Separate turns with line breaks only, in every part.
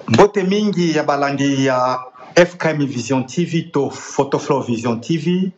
Mbote mingi ya balandi ya FKM Vision TV to Photoflow Vision TV.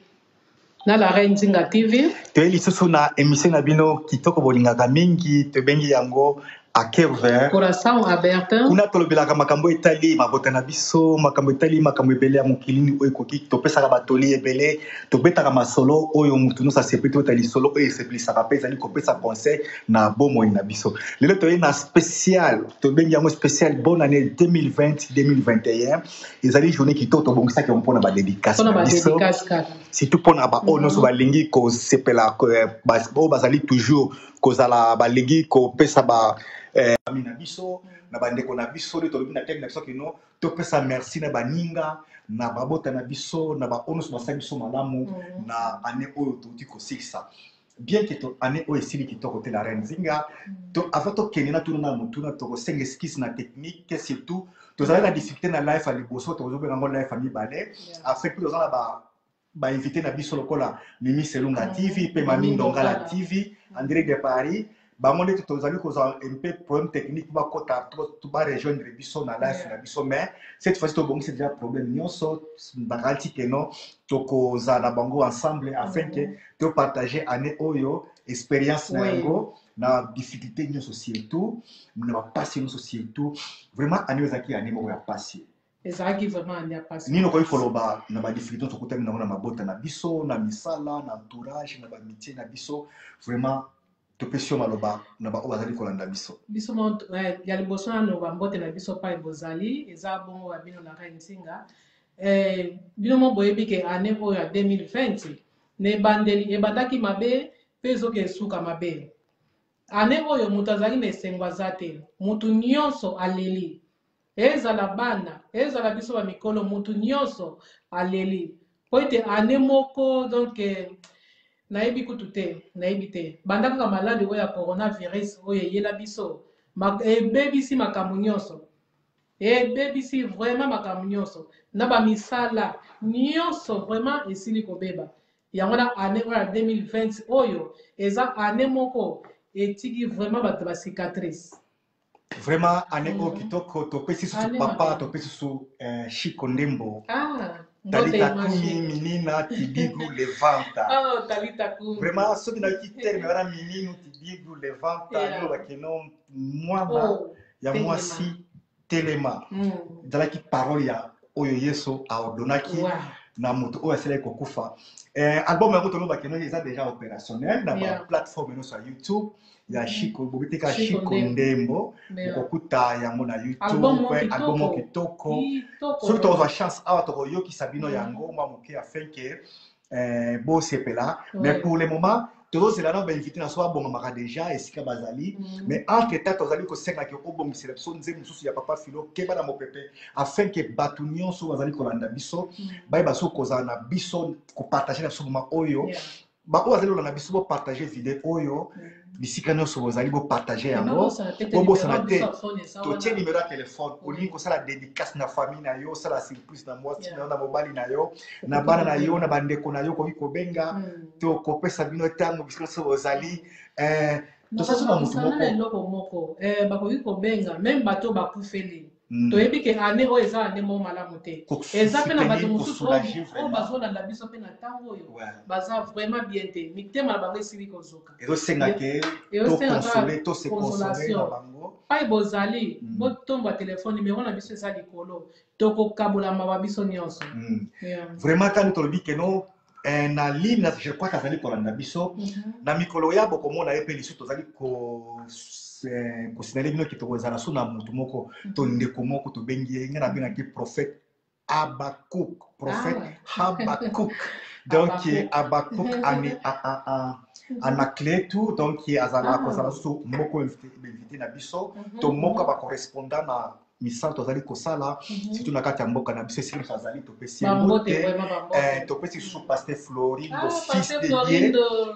Na la Reine Nzinga TV.
Toye lisusu na emission na bino kitoko bolingaka mingi, tobengi yango à cœur ouvert.
Coração aberto.
Kuna tolobelaka makambo etali mabota na biso, makambo etali makambo ebele ya mokili nini oyo ekoki, topesaka batoli ebele, tobetaka masolo oyo moto nyonso asepeli, tobeta lisolo oyo esepelisaka mpe ezali kopesa conseil na bomoi na biso. Lelo toye na spécial, tobengi yango spécial bonne année 2020 2021. Ezali journée kitoko, tobongisaki yango mpona ba dédicace na biso, surtout mpona baoyo nyonso balingi kosepela, oyo bazali toujours kozala balingi kopesa ba famille na biso, na bandeko na biso. Nde tolobi na thème na biso kino topesa merci na baninga, na babota na biso, na baoyo nyonso basali biso malamu na année oyo touti kosilisa. Bien que to année oyo esili kitoko te, la Reine Nzinga, to avant tokende na tuna na motuna, tokosenga excuse na technique. Surtout tozali na difficulté na live ya liboso, tozobenga yango live ya mibale, afin mpe toza na ba bainvité na biso lokola Mimi Selunga TV mpe Mami Ndongala TV en direct de Paris. Bango nde tozali kozwa un peu problème technique po bakota to barejoindre biso na live na biso, mais cette fois-ci tobongisi déjà problème nyonso. Bakati keno tokozala na bango ensemble afin que topartage année oyo, expérience na yango, na difficulté nyonso, surtout na bapasi nyonso. Surtout vraiment année oyo ezalaki année moko ya pasi.
Ezalaki vraiment année ya pasi.
Nini okoki koloba na badifficulté nyonso okutani nango na mabota na biso, na misala, na entourage, na baamitié na biso? Vraiment topesi yo maloba na baoyo bazali kolanda biso.
Biso ya liboso nano, bambote na biso pai bozali, eza bongo ya bino la Reine Nzinga. Bino mo boyebi ke année oyo ya 2020, na ebandeli ebandaki mabe mpe ezoki esuka mabe. Année oyo moto azalaki na esengo aza te, motu nyonso aleli, ezala bana, ezala biso bamikolo, motu nyonso aleli po ete année moko donc nayebi kutu te, nayebi te. Banda kaka maladi oyo ya coronavirus oyo eyela biso, ebebisi makambo nyonso, ebebisi vraiment makambo nyonso na bamisala nyonso, vraiment esili kobeba. Yango na année oyo ya 2020 oyo eza année moko etiki vraiment bato bacicatrice.
Vraiment année oyo kitoko. Topesi susu papa, topesi susu Shiko Ndembo.
Ah,
Talita kumi, menina, te digo, levanta.
Oh, Talita kumi.
Vraiment soki nayoki terme wana, menino, te digo, levanta, naloba keno mwana ya mwasi, telema. Ezalaki parole ya oyo Yesu aordonnaki na moto oyo asilaki kokufa. Album yango toloba keno eza déjà opérationnel na baplateforme nyonso ya YouTube ya Shiko. Bobeteka Shiko Ndembo, okokuta yango na YouTube. Album kitoko. Soki tokozwa chance awa, tokoyokisa bino yango mwa moke afin ke bosepela. Mais pour le moment tozozela na bainvité na so babongamaka déjà esika bazali. Mais entre temps tozali kosengaki obongisela biso nzembo mosusu ya papa Filo, Keba na mopepe, afin ke bato nyonso bazali kolanda biso bayeba so kozala na biso, kopartage na biso moma oyo. Baoyo bazali kolanda biso, bopartage video oyo bisika nyonso bozali, bopartage yango. Bobosana te, totie nimero ya telefone. Olingi kosala dédicace na famille na yo, osala surprise na mwasi na yo, na mobali na yo, na bana na yo, na bandeko na yo, okoki kobenga, to kopesa bino ntango bisika nyonso bozali. Tosasi na motu moko.
Eloko moko, bakoki kobenga même bato bakufeli. Toyebi ke année oyo eza année moko malamu te. Eza mpe na bato mosusu oyo bazolanda biso mpe na ntango oyo baza vraiment bien te, mitema na bango esili kozoka.
Ezosenga ke toconsole, tose console na bango.
Pai bozali, botomba telefone, nimero na biso eza likolo, tokokabola mawa biso nyonso.
Vraiment kani tolobi keno na ligne, je crois azali kolanda biso na mikolo ya bokomona ye mpe lisusu. Tozali kosignaler bino ke tokozala so na motu moko to ndeko moko, tobengi ye, ngai nabengaki prophète Habakuk, prophète Habakuk. Donc Habakuk Anacletu, donc azala kozala susu moko invité na biso to moko ya bacorrespondant na misala tozali kosala, surtout na kati ya mboka na biso. Esika nyonso azali, topesi ye mbote. Topesi lisusu pasteur Florindo, fils de Dieu,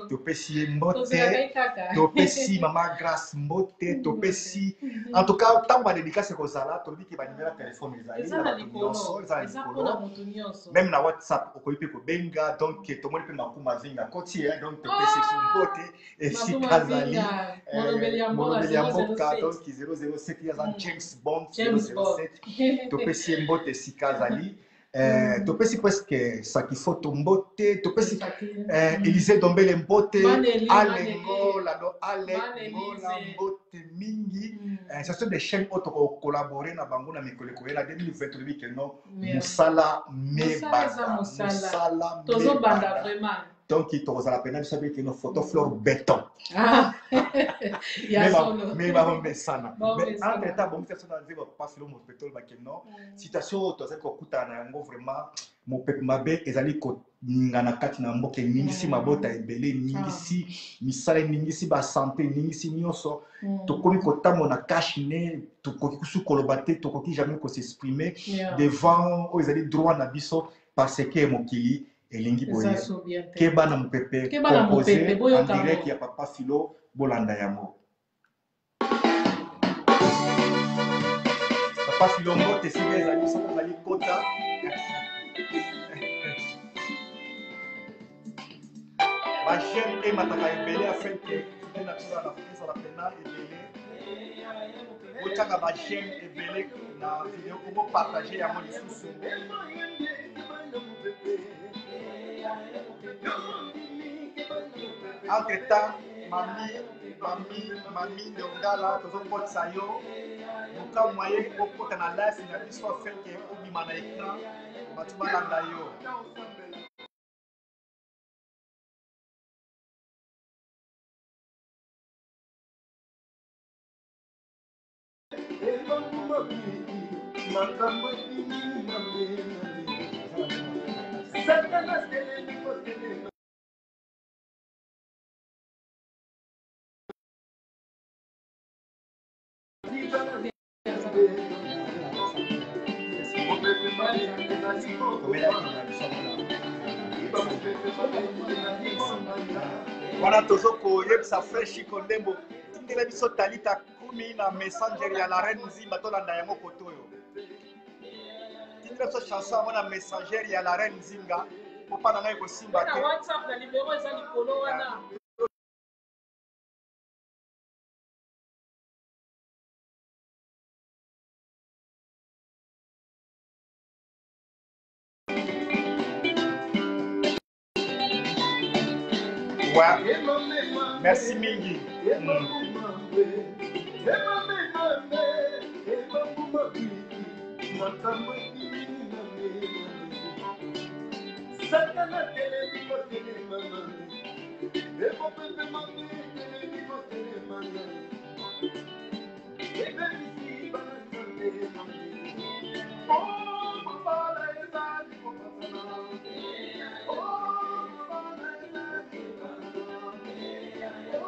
topesi ye mbote. Topesi mama Grâce mbote. Topesi en tout cas, ntango badédicace ekozala, tolobi ke banimero ya telefone ezali na bato nyonso, eza na likolo. Même na WhatsApp okoki mpe kobenga. Donc tomoni mpe Makuma Zinga koti, donc topesi su mbote esika azali, molobeli ya mboka. Donc 007, aza James Bond.
James Bond.
007. Topesi ye mbote esika azali. Topesi presque Sakifoto mbote, topesi Élysée Dombele mbote, Alengola do Alengola mbote mingi. Ce sont des chaînes oyo tokocollaborer na bango na mikolo ekoya na 2020. Tolobi ke non, mosala mebanda, mosala
tozobanda vraiment.
Donc tokozala mpena biso abe keno photo fleur béton.
Ah,
me bamesana. Mais entre temps, bomisa biso na nzembo Papa Filo Mopepe. Tolobaki non, situation oyo tozali kokutana na yango, vraiment mopepe mabe ezali koningana kati na mboka, eningisi mabota ebele, eningisi misala, eningisi basanté, eningisi nyonso. Tokomi kotambola na cache-nez, tokoki kusu koloba te, tokoki jamais kos'exprimer devant oyo ezali droit na biso, parce que mokili elingi boye. Keba na mopepe, composé en direct ya Papa Filo, bolanda yango. Papa Filo, mbote esika ezali, soki ozali kota baj'aime emataka ebele afin ke nde na biso ezala mpena ebele. Botiaka baj'aime ebele na video, bopartage yango lisusu. Entre temps, mami, mami, mami Ndongala, tozokotisa yo. Luka moyen okota na live na biso afin ke obima na écran, bato balanda yo.
Makambo ebimi mabe, Satana telemi kotelema.
Wana tozo koyebisa frère Chiko Ndembo, tindela biso Talita Kumi na messenger ya la reine Nzimba, tolanda yango koto oyo. Tindela biso chanson yango na messenger ya la reine Nzinga, po mpa na ngai ekosimba
te. WhatsApp na numero eza likolo wana.
Ouais. Merci mingi.
Satana telemi kotelema, emopepe mabe telemi kotelema, ebebisi bana Nzambe. Mabala ezali kopasana, mabala ezali kopasana.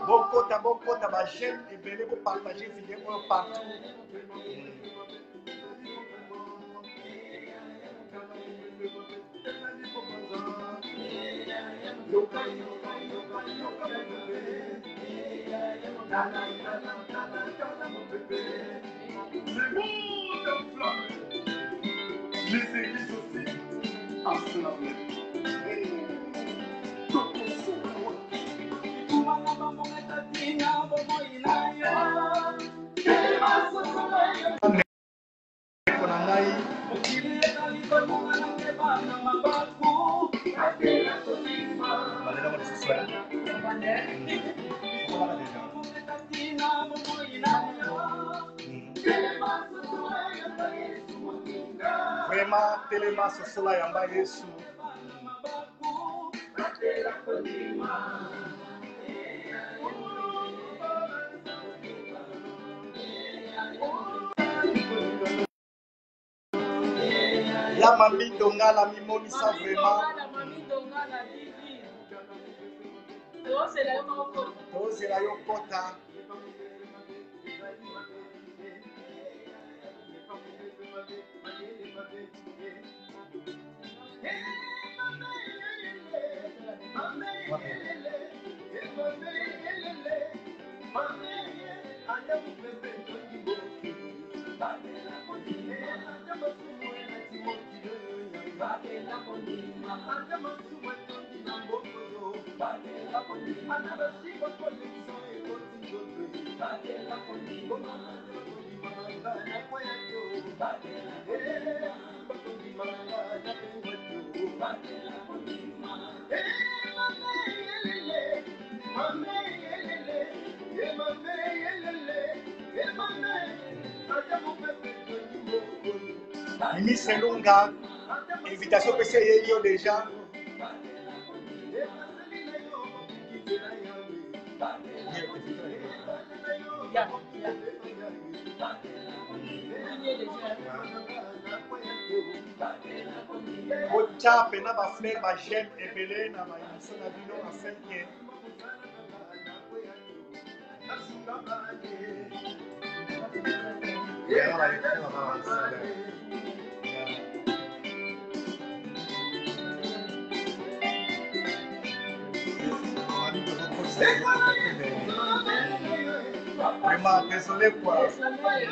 Bokota, bokota baj'aime ebele, bopartage video oyo partout.
Yoka, yoka, yoka, yoka mopepe. Tala, tala, tala, tala mopepe. Le monde enflammé, les églises aussi enflammées. Tokosuka wapi?
Kumana bango etatina bomoi na yo telema sosola yo.
Ndeko na ngai.
Mokili ezali koningana, keba na mabaku, atela kondima.
Balela lisusu.
Etatina bomoi na yo telema sosola yamba Yesu mokinga.
Vraiment, telema, sosola, yamba Yesu.
Mabaku, atela kondima.
Ya mami Ndongala, mimonisa vraiment.
Mami Ndongala TV, tozela yo moko.
Tozela yo kota. Mimi Selunga, invitation pesi eyeli yo déjà.
Ya, ya. Ligne déjà.
Botya mpena bafleur bageme ebele na baémission na bino afin ke Vraiment, désolé quoi.
Désolé.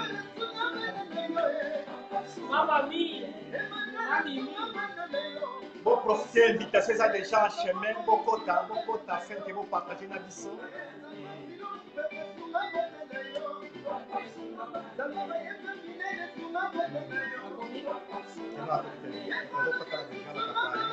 Mama mi. Mami mi.
Bon profiter, invitation eza déjà en chemin. Bokota, bokota afin que bopartage na biso. Tozokotala déjà na Paris.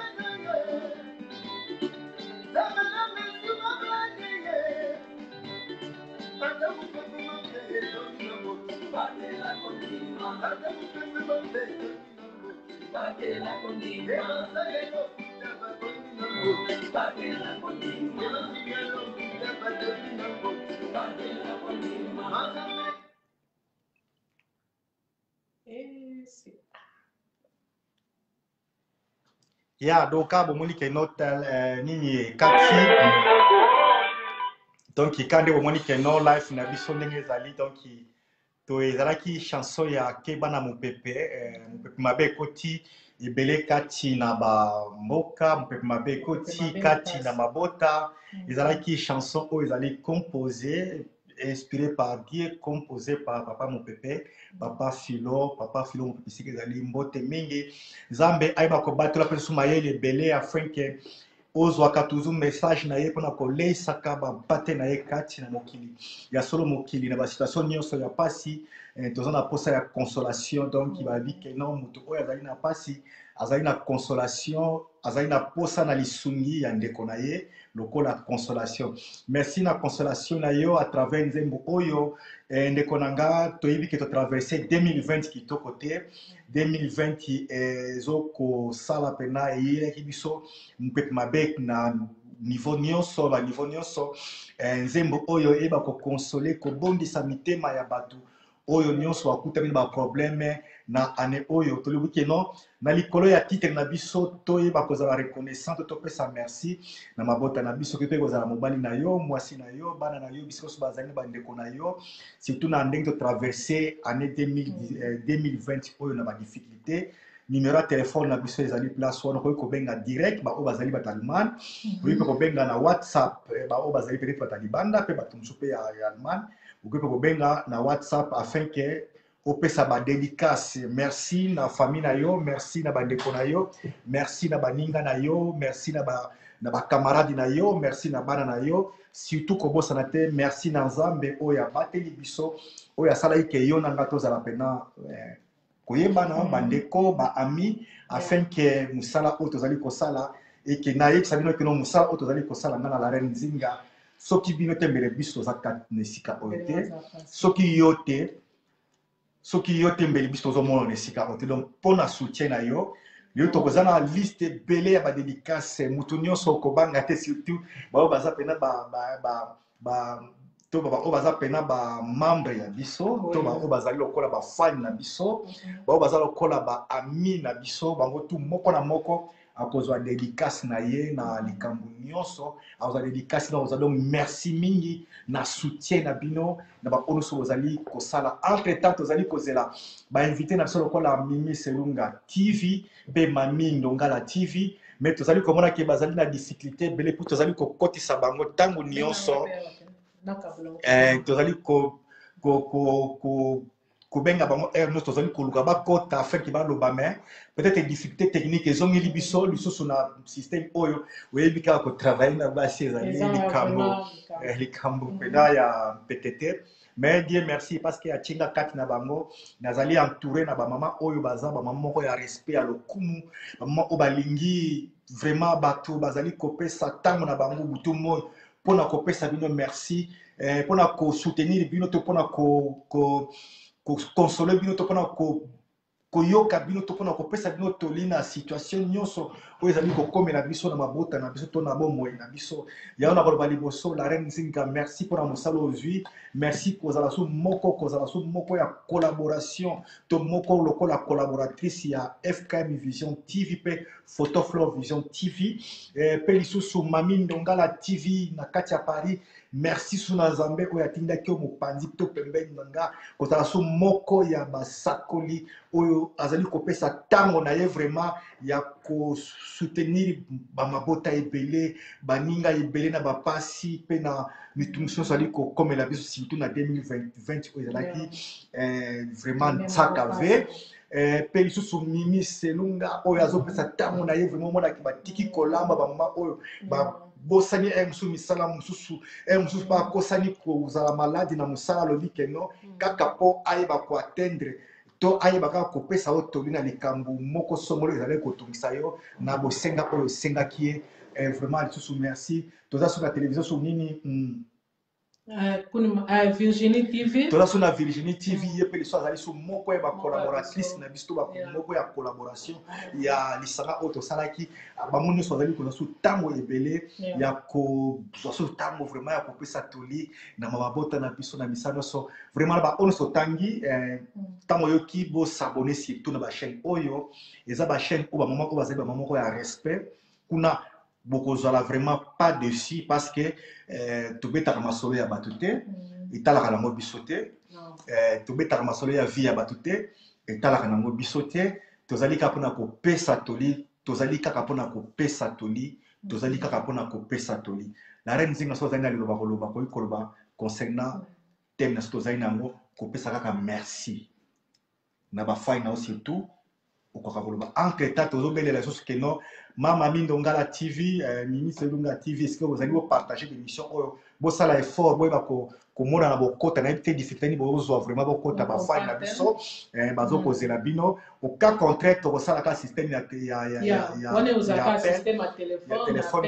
Eh, si.
Ya donc ka bomoni ke no tel nini ekati. Donc ka nde bomoni ke no life na biso ndenge ezali. Donc to ezalaki chanson ya keba na mopepe, mopepe mabe ekoti ebele kati na bamboka, mopepe mabe ekoti
Mopepe mabe
kati na
makasi.
mabota. Ezalaki chanson oyo ezali composé, inspiré par Dieu, composé par Papa Mopepe, Papa Philo, Papa Philo Mopepe sika ezali mbote mingi. Nzambe ayeba kobatola mpe lisusu mayele ebele afin ke ozwaka toujours message na ye mpona koleisaka bampate na ye kati na mokili ya solo, mokili na basituation nyonso ya pasi. Toza na posa ya consolation. Donc bayebi ke non, moto oyo azali na pasi azali na consolation, azali na posa na lisungi ya ndeko na ye lokola consolation. Merci na consolation na yo à travers nzembo oyo. Ndeko na nga, toyebi ke totraverse 2020 kitoko te. 2020 ezokosala mpena eyelaki biso mopepe mabe na niveau nyonso, ba niveau nyonso. Nzembo oyo eyeba kokonsole, kobondisa mitema ya bato oyo nyonso bakutami na baproblème na année oyo. Tolobi ke non, na likolo ya titre na biso, toyeba kozala reconnaissant, to topesa merci na mabota na biso, soki mpe kozala mobali na yo, mwasi na yo, bana na yo, bisika nyonso bazali na bandeko na yo, surtout na ndenge totraverse année 2020 oyo na badifficulté. Numéro ya telefone na biso ezali place wana, okoki kobenga direct baoyo bazali bato Allemagne, okoki mpe kobenga na WhatsApp baoyo bazali peut-être bato ya libanda mpe bato mosusu mpe ya Allemagne. Okoki mpe kobenga na WhatsApp afin ke opesa badédicace, merci na famille na yo, merci na bandeko na yo, merci na baninga na yo, merci na ba na bakamaradi na yo, merci na bana na yo, surtout kobosana te merci na Nzambe oyo abateli biso, oyo asalaki ke yo na nga tozala mpena koyebana, bandeko, baami, afin ke mosala oyo tozali kosala eke nayebisa bino kino mosala oyo tozali kosala, nga na la reine Nzinga, soki bino te mbele biso toza kati na esika oyo te. Soki yo te, soki yo te mbele biso tozomona na esika oyo te. Donc mpo na soutien na yo, lelo tokoza na liste ebele ya badédicace. Motu nyonso okobanga te, surtout baoyo baza mpena ba to baoyo baza mpena bamembre ya biso, to baoyo bazali lokola bafani na biso, baoyo baza lokola baami na biso, bango tu moko na moko akozwa dédicace na ye na likambo nyonso, akozwa dédicace na kozwa. Donc merci mingi na soutien na bino, na baoyo nyonso bozali kosala. Entre temps tozali kozela bainvité na biso lokola Mimi Selunga TV mpe Mami Ndongala TV, mais tozali komona ke bazali na difficulté ebele mpo tozali kokotisa bango ntango nyonso. Tozali kobenga bango heure nyonso, tozali koluka bakota afin ke baloba, mais peut-être difficulté technique ezongeli biso lisusu na système oyo. Oyebi kaka kotravaille na basi ezali
Eza
likambo
vraiment likambo.
Likambo mpena ya pete te. Mais Dieu merci, parce que atie nga kati na bango. Nazali entouré na bamama oyo baza bamama moko ya respect, ya lokumu, bamama oyo balingi vraiment bato, bazali kopesa ntango na bango butu moi mpona kopesa bino merci, mpona kosoutenir bino, to mpona koconsoler bino, to mpona koyoka bino, to mpona kopesa bino toli na situation nyonso oyo ezali kokomela biso na mabota na biso to na bomoi na biso. Yango na koloba liboso, la reine Nzinga, merci mpona mosala ozwi. Merci kozala so moko ya collaboration to moko lokola collaboratrice ya FKM Vision TV mpe Photoflor Vision TV, mpe lisusu Mami Ndongala TV na kati ya Paris. Merci su na Nzambe oyo atindaki yo mopanzi to pembeni na nga, kozala so moko ya basakoli oyo azali kopesa ntango na ye vraiment ya kosoutenir bamabota ebele, baninga ebele na bapasi mpe na mitungisi nyonso azali kokomela biso, surtout na 2020 oyo ezalaki vraiment ntsaka ve. Mpe lisusu Mimi Selunga oyo azopesa ntango na ye vraiment. Omonaki batiki kolamba, bamama oyo babosani mosusu misala mosusu, mosusu mpe akosani kozala maladi na mosala, alobi keno kaka mpo ayeba koatteindre to ayeba kaka kopesa yo toli na likambo moko songolo ezalaki kotungisa yo na bosenga oyo osengaki ye. Vraiment lisusu merci. Toza so na télévision so nini?
Virginie TV.
Toza so na Virginie TV. Ye mpe liso azali so moko ya bacollaboratrice na biso to moko ya collaboration ya lisanga oyo tosalaki. Bango nyonso bazali kozwa so ntango ebele ya kozwa so ntango vraiment ya kopesa toli na mabota na biso na misala nyonso. Vraiment, na baoyo nyonso otangi, ntango oyoki, bos'abonner surtout na bachaîne oyo eza bachaîne oyo bamama oyo bazali bamama moko ya respect. Kuna bokozala vraiment pas dessus, parce que tobetaka masolo ya bato te, etalaka nango biso te. Tobetaka masolo ya vie ya bato te, etalaka nango biso te. Tozali kaka mpona kopesa toli, tozali kaka mpona kopesa toli, tozali kaka mpona kopesa toli. La reine Nzinga, so ozali na liloba koloba, koki koloba concernant thème na so tozali na yango, kopesa kaka merci na bafai na yo surtout, okoka koloba. Entre temps, tozobelela lisusu keno Mama Mindo Ngala TV, Mimi Selunga TV, esika bozali, bopartage d'émission oyo, bosala effort, boyeba komona na bokota. Nayebi te difficulté nini bozwa, vraiment bokota, bafai na biso bazokozela bino. Au cas contraire, tokosalaka système ya téléphone.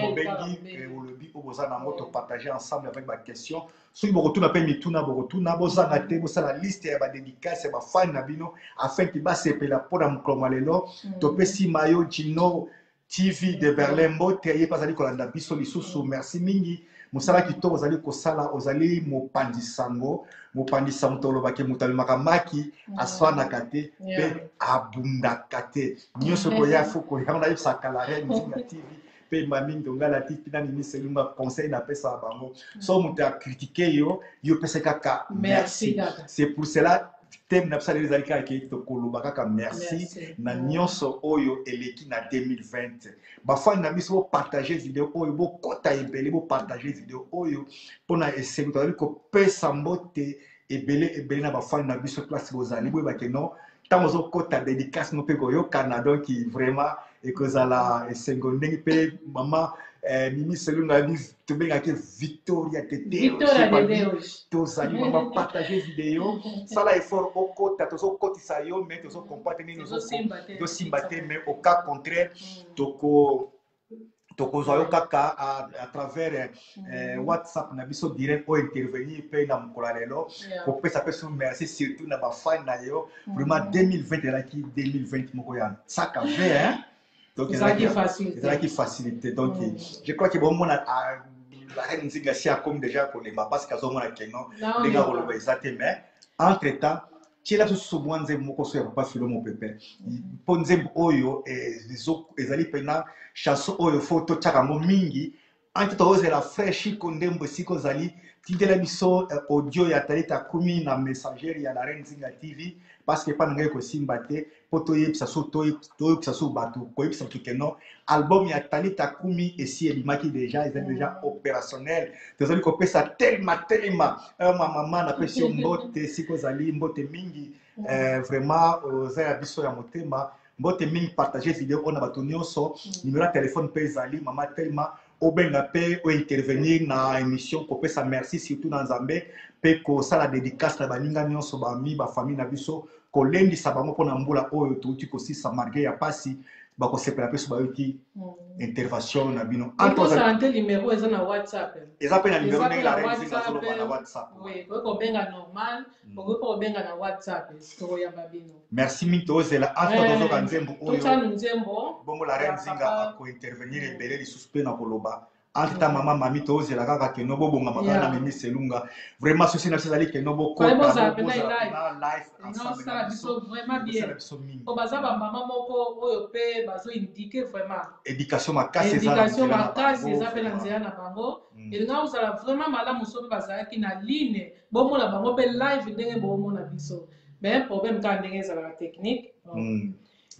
Bobengi, olobi oyo boza nango, topartage ensemble avec baquestion. Soki bokotuna mpe mituna, bokotuna, bozanga te. Bosala liste ya badédicace ya bafani na bino afin ke basepela mpona mokolo mwa lelo. Topesi Mayo Gino TV de Berlin mbote, ye mpe azali kolanda biso lisusu. Merci mingi, mosala kitoko ozali kosala. Ozali mopanzi sango, mopanzi sango. Tolobaki moto alobaka maki aswanaka te mpe abundaka te. Nyonso koya fo koya. Nayebisaka la reine Nzinga TV mpe Mami Ndongala TV na Mimi Selunga, conseil napesaka bango: so moto acritiquer yo, yo pesa kaka merci. C'est pour cela thème na biso lelo ezali kaka ke tokoloba kaka merci na nyonso oyo eleki na 2020. Bafani na biso, bopartage video oyo, bokota ebele, bopartage video oyo mpona esengo. Tozali kopesa mbote ebele ebele na bafani na biso place bozali. Boyebake non, ntango ozokota, dédicace mo mpe koyokana. Donc vraiment ekozala esengo ndenge mpe mama Mimi Selunga tobengaki Victoria Teteos. Tozali mama, partage video, sala effort okota. Tozokotisa yo mais tozokomprendre nini tosimba te. Mais au cas contraire, tokozwa yo kaka à travers WhatsApp na biso direct oyo intervenir mpe na mokolo ya lelo, kopesa mpe so merci surtout na bafani na yo. Vraiment, 2020 ezalaki 2020 moko ya nsaka ve, hein? Donc ezalaki facilité. Donc je crois que bomona la reine Nzinga si akomi déjà kolemba, parce que azomona keno ndenge akoloba eza te. Mais entre temps, tiela biso mwa nzembo moko so ya papa Filo Mopepe, mpo nzembo oyo ezali mpena chanson oyo fo totiaka yango mingi. Entre tozela frère Chiko Ndembo, esika ozali, tindela biso audio ya Talita Kumi na messager ya la reine Nzinga TV, parce que epa na ngai kosimba te, mpo toyebisa so, toyebisa so bato, koyebisa bato keno album ya Talita Kumi esi ebimaki déjà, ezali déjà opérationnel. Tozali kopesa telema telema. Ma mama, napesi yo mbote esika ozali, mbote mingi. Vraiment oza ya biso ya motema. Mbote mingi. Partage video oyo na bato nyonso. Numero ya telefone mpe ezali, mama telema, obenga mpe ointervenir na émission, kopesa merci surtout na Nzambe. Mpe kosala dédicace na baninga nyonso, bami, bafamille na biso, kolendisa bango mpona mbula oyo touti kosisa. Malgré ya pasi, bakosepela mpe so bayoki intervention na bino.
Okosala te, numéro eza na WhatsApp.
Eza mpe na numéro.
Eza mpe
ndenge
na
la reine Nzinga
WhatsApp.
azoloba na WhatsApp.
Oui, okoki kobenga normal, okoki mpe kobenga na WhatsApp, tokoyamba bino.
Merci mingi, tozela entre tozoka nzembo oyo.
Totyanu nzembo.
Bongo la reine
ya
Nzinga
papa.
Akointervenir ebele lisusu mpe na koloba. Entre ta mama mami, tozela kaka keno bobongama kaka na memi Selunga. Vraiment, sosi na biso ezali keno
Fallait
bokota
bozala mpena
bozala
live.
mpena live ensemble
Nosala
na
biso
biso.
Vraiment
Ekosala
bien.
biso mingi.
Po baza bamama moko oyo mpe bazoindike vraiment.
Éducation makasi eza na
éducation
nzela na
makasi
bango,
eza mpe na
vraiment.
nzela na bango. Elinga kozala vraiment malamu soki bazalaki na ligne, bomona bango mpe live ndenge bomona biso, mais problème kaka ndenge ezalaka technique. Ya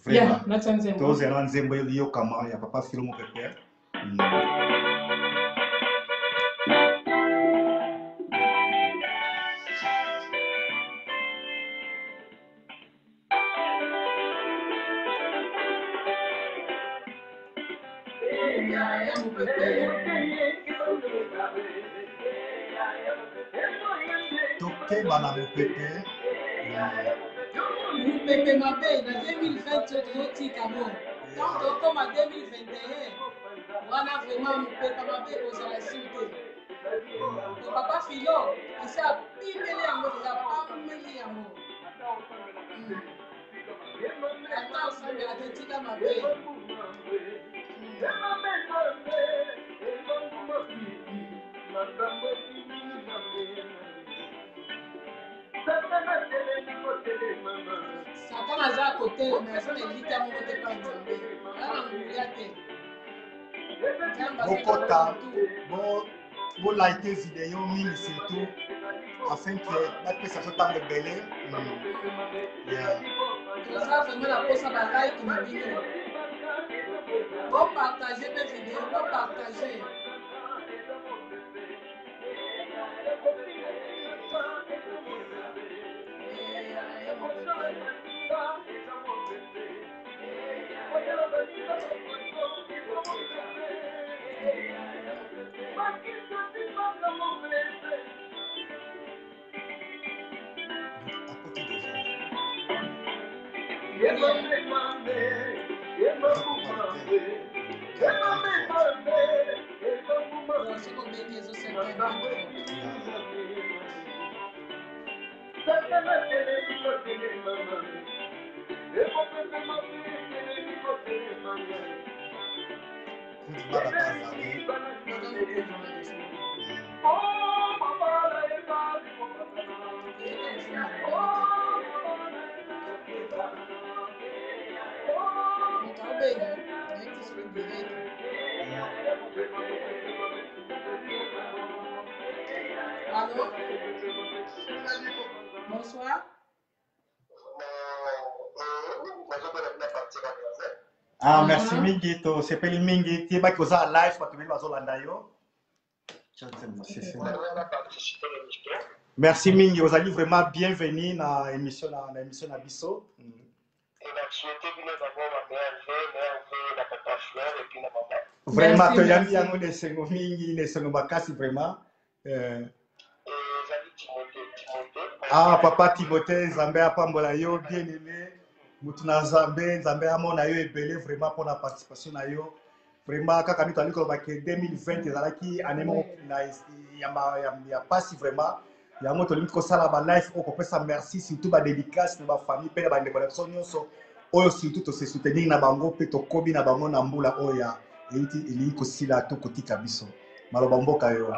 Vraiment,
natia nzembo.
Tozela nzembo eyokama ya papa Filo Mopepe.
Ya mopepe.
Tokeba na mopepe.
Mopepe mabe na 2020 oyo tozotika mo, donc tokóma 2021 wana, vraiment mopepe mabe ekozala sûr te. Po papa Filo esi apimeli yango deja, apameli yango. Ata osambela te, tika mabe. Satana aza kotelema, aza na elita moko te pa Nzambe, aza na nguya te. Nzambe aza
Bokota
partout.
Bolike video mingi surtout afin que bapesa biso ntango ebele. Yeah.
Toza vraiment na posa balike na bino, bopartage mpe video, bopartage. Ya mopepe.
Akoti déjà.
Bon, soki obengi ezosenga.
Kuti baba azali.
Baza mokonzi wana deja. Eyeba mosu na bango te. Moto aobenga, nayebi te soki direct. Allo, bonsoir.
Ah, merci mingi, tosepeli mingi. Tiyebaki oza live, bato ebele bazolanda yo. Merci mingi, ozali vraiment bienvenu na émission na émission na biso. Vraiment.
Merci,
Toyambi
merci.
yango na esengo mingi, na esengo makasi vraiment. Ah, papa Timothée, Nzambe apambola yo, bien aimé mutu na Nzambe. Nzambe amona yo ebele vraiment mpona participation na yo. Vraiment, kaka nde toali koloba ke 2020 ezalaki année moko na ya pasi vraiment. Yango tolingi kosala balive oyo kopesa merci, surtout badédicace na bafamille mpe na bandeko na biso nyonso oyo surtout tose soutenir na bango mpe tokobi na bango na mbula oyo ya euti elingi kosila to kotika biso. Maloba mboka yo.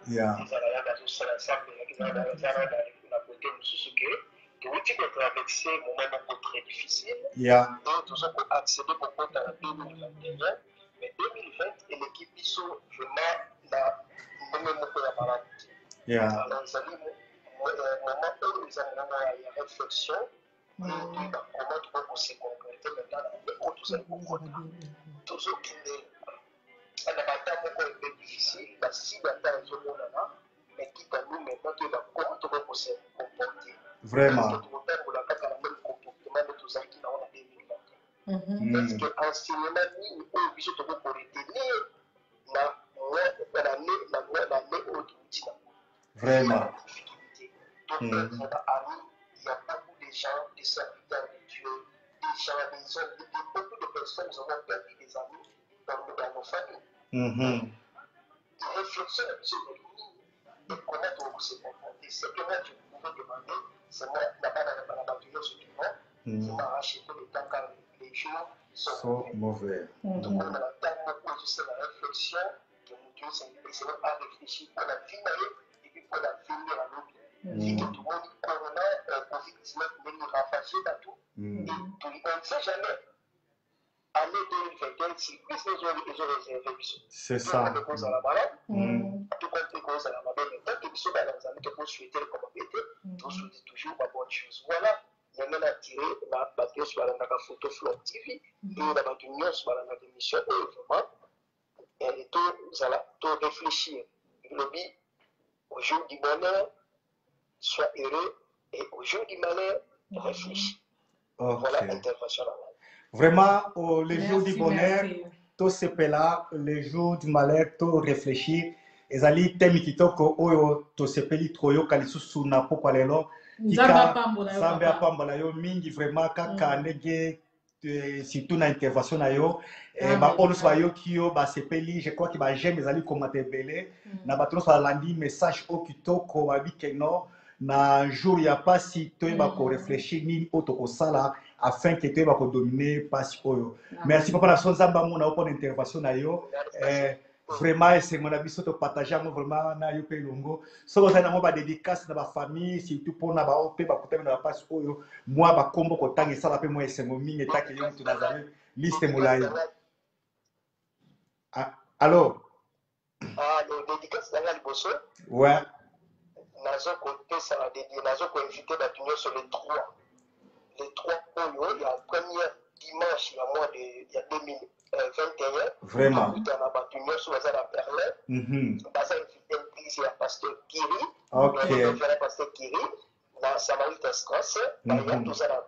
Ya.
Touti kotraverse moment moko très difficile. Donc toza koaccéder kokota na 2021, mais 2020 eleki biso vraiment na ndenge moko ya malamu te. Alors ezali moment oyo eza moment ya réflexion, toyeba comment tokoki kose comporter maintenant na ndenge oyo tozali kokota. Tozokende na bata moko ebe difficile, basibe ata ezomonana, mais kita nous maintenant toyeba comment tokoki kose comporter. Tokotambola kaka na même comportement nde tozalaki nango na 2021? Est ce que enseignement nini oyo biso tokoki koretenir?
Vraiment.
Na difficulté toperdre ba amis. Il y a beaucoup de gens, des serviteurs de Dieu, des gens, des hommes, beaucoup de personnes. Nous avons perdu des amis dans nos familles. Réflexion na biso ezali nini et comment tokoki se comporter? Ce que moi je pouvais demander, c'est moi na bana na bana, bato nyonso du monde, vraiment racheter le temps, car les jours sont
sont
mauvais.
Mauvais.
Tokoma na ntango moko ezosala réflexion ke moto nyonso esengeli aréfléchir mpo na vie na ye et puis mpo na avenir ya lobi. Vu que tomoni corona, COVID-19, ndenge ravage bato, et on ne sait jamais, année 2021, surprise ezoréserve biso.
C'est ça.
Ekozala malamu to mpe kozala mabe, mais tant que biso bana Nzambe tokosouhaite koma mabe te, tosouhaite toujours ba bonne chose. Voilà ndenge na tire na bato nyonso balandaka Photo Flor TV e na bato nyonso balandaka émission oyo. Vraiment, tozala to réfléchir. Lobi, au jour du bonheur, sois heureux, et au jour du malheur, réfléchis. Voilà intervention na ngai.
Vraiment, oh, le jour du
Merci,
bonheur,
merci.
tosepela, le jour du malheur, to réfléchir. Ezali thème kitoko oyo tosepeli toyoka lisusu na pokwa lelo.
Nzambe apambola yo,
Nzambe
papa.
apambola yo mingi vraiment, kaka ndenge surtout na intervention na yo,
Amen.
baoyo nyonso bayoki yo basepeli. Je crois que baj'aime ezali komata ebele na bato nyonso balandi message oyo kitoko. Babi keno na jour ya pasi, toyeba koréfléchir nini oyo tokosala afin ke toyeba kodomine pasi oyo. Merci, papa na biso. Nzambe amona yo mpona intervention na yo. Vraiment, esengo na biso topartage yango vraiment na yo mpe elongo. Soki ozali nango badédicace na bafamille, surtout mpona bao mpe bakutami na bapasi oyo, mwa bakombo kotanga esala mpe mwa esengo mingi, etake yo moto nazali liste molai. Ah, allo?
Ah, le dédicace na ngai liboso, nazo kopesa na dédie, nazo koinvite bato nyonso le 3, le 3 oyo ya première dimanche ya mois de ya 2021. Tokutana, bato nyonso baza na Berlin, baza invité église ya pasteur Kiri, révérend pasteur Kiri na Samariterstrasse. Baya, toza na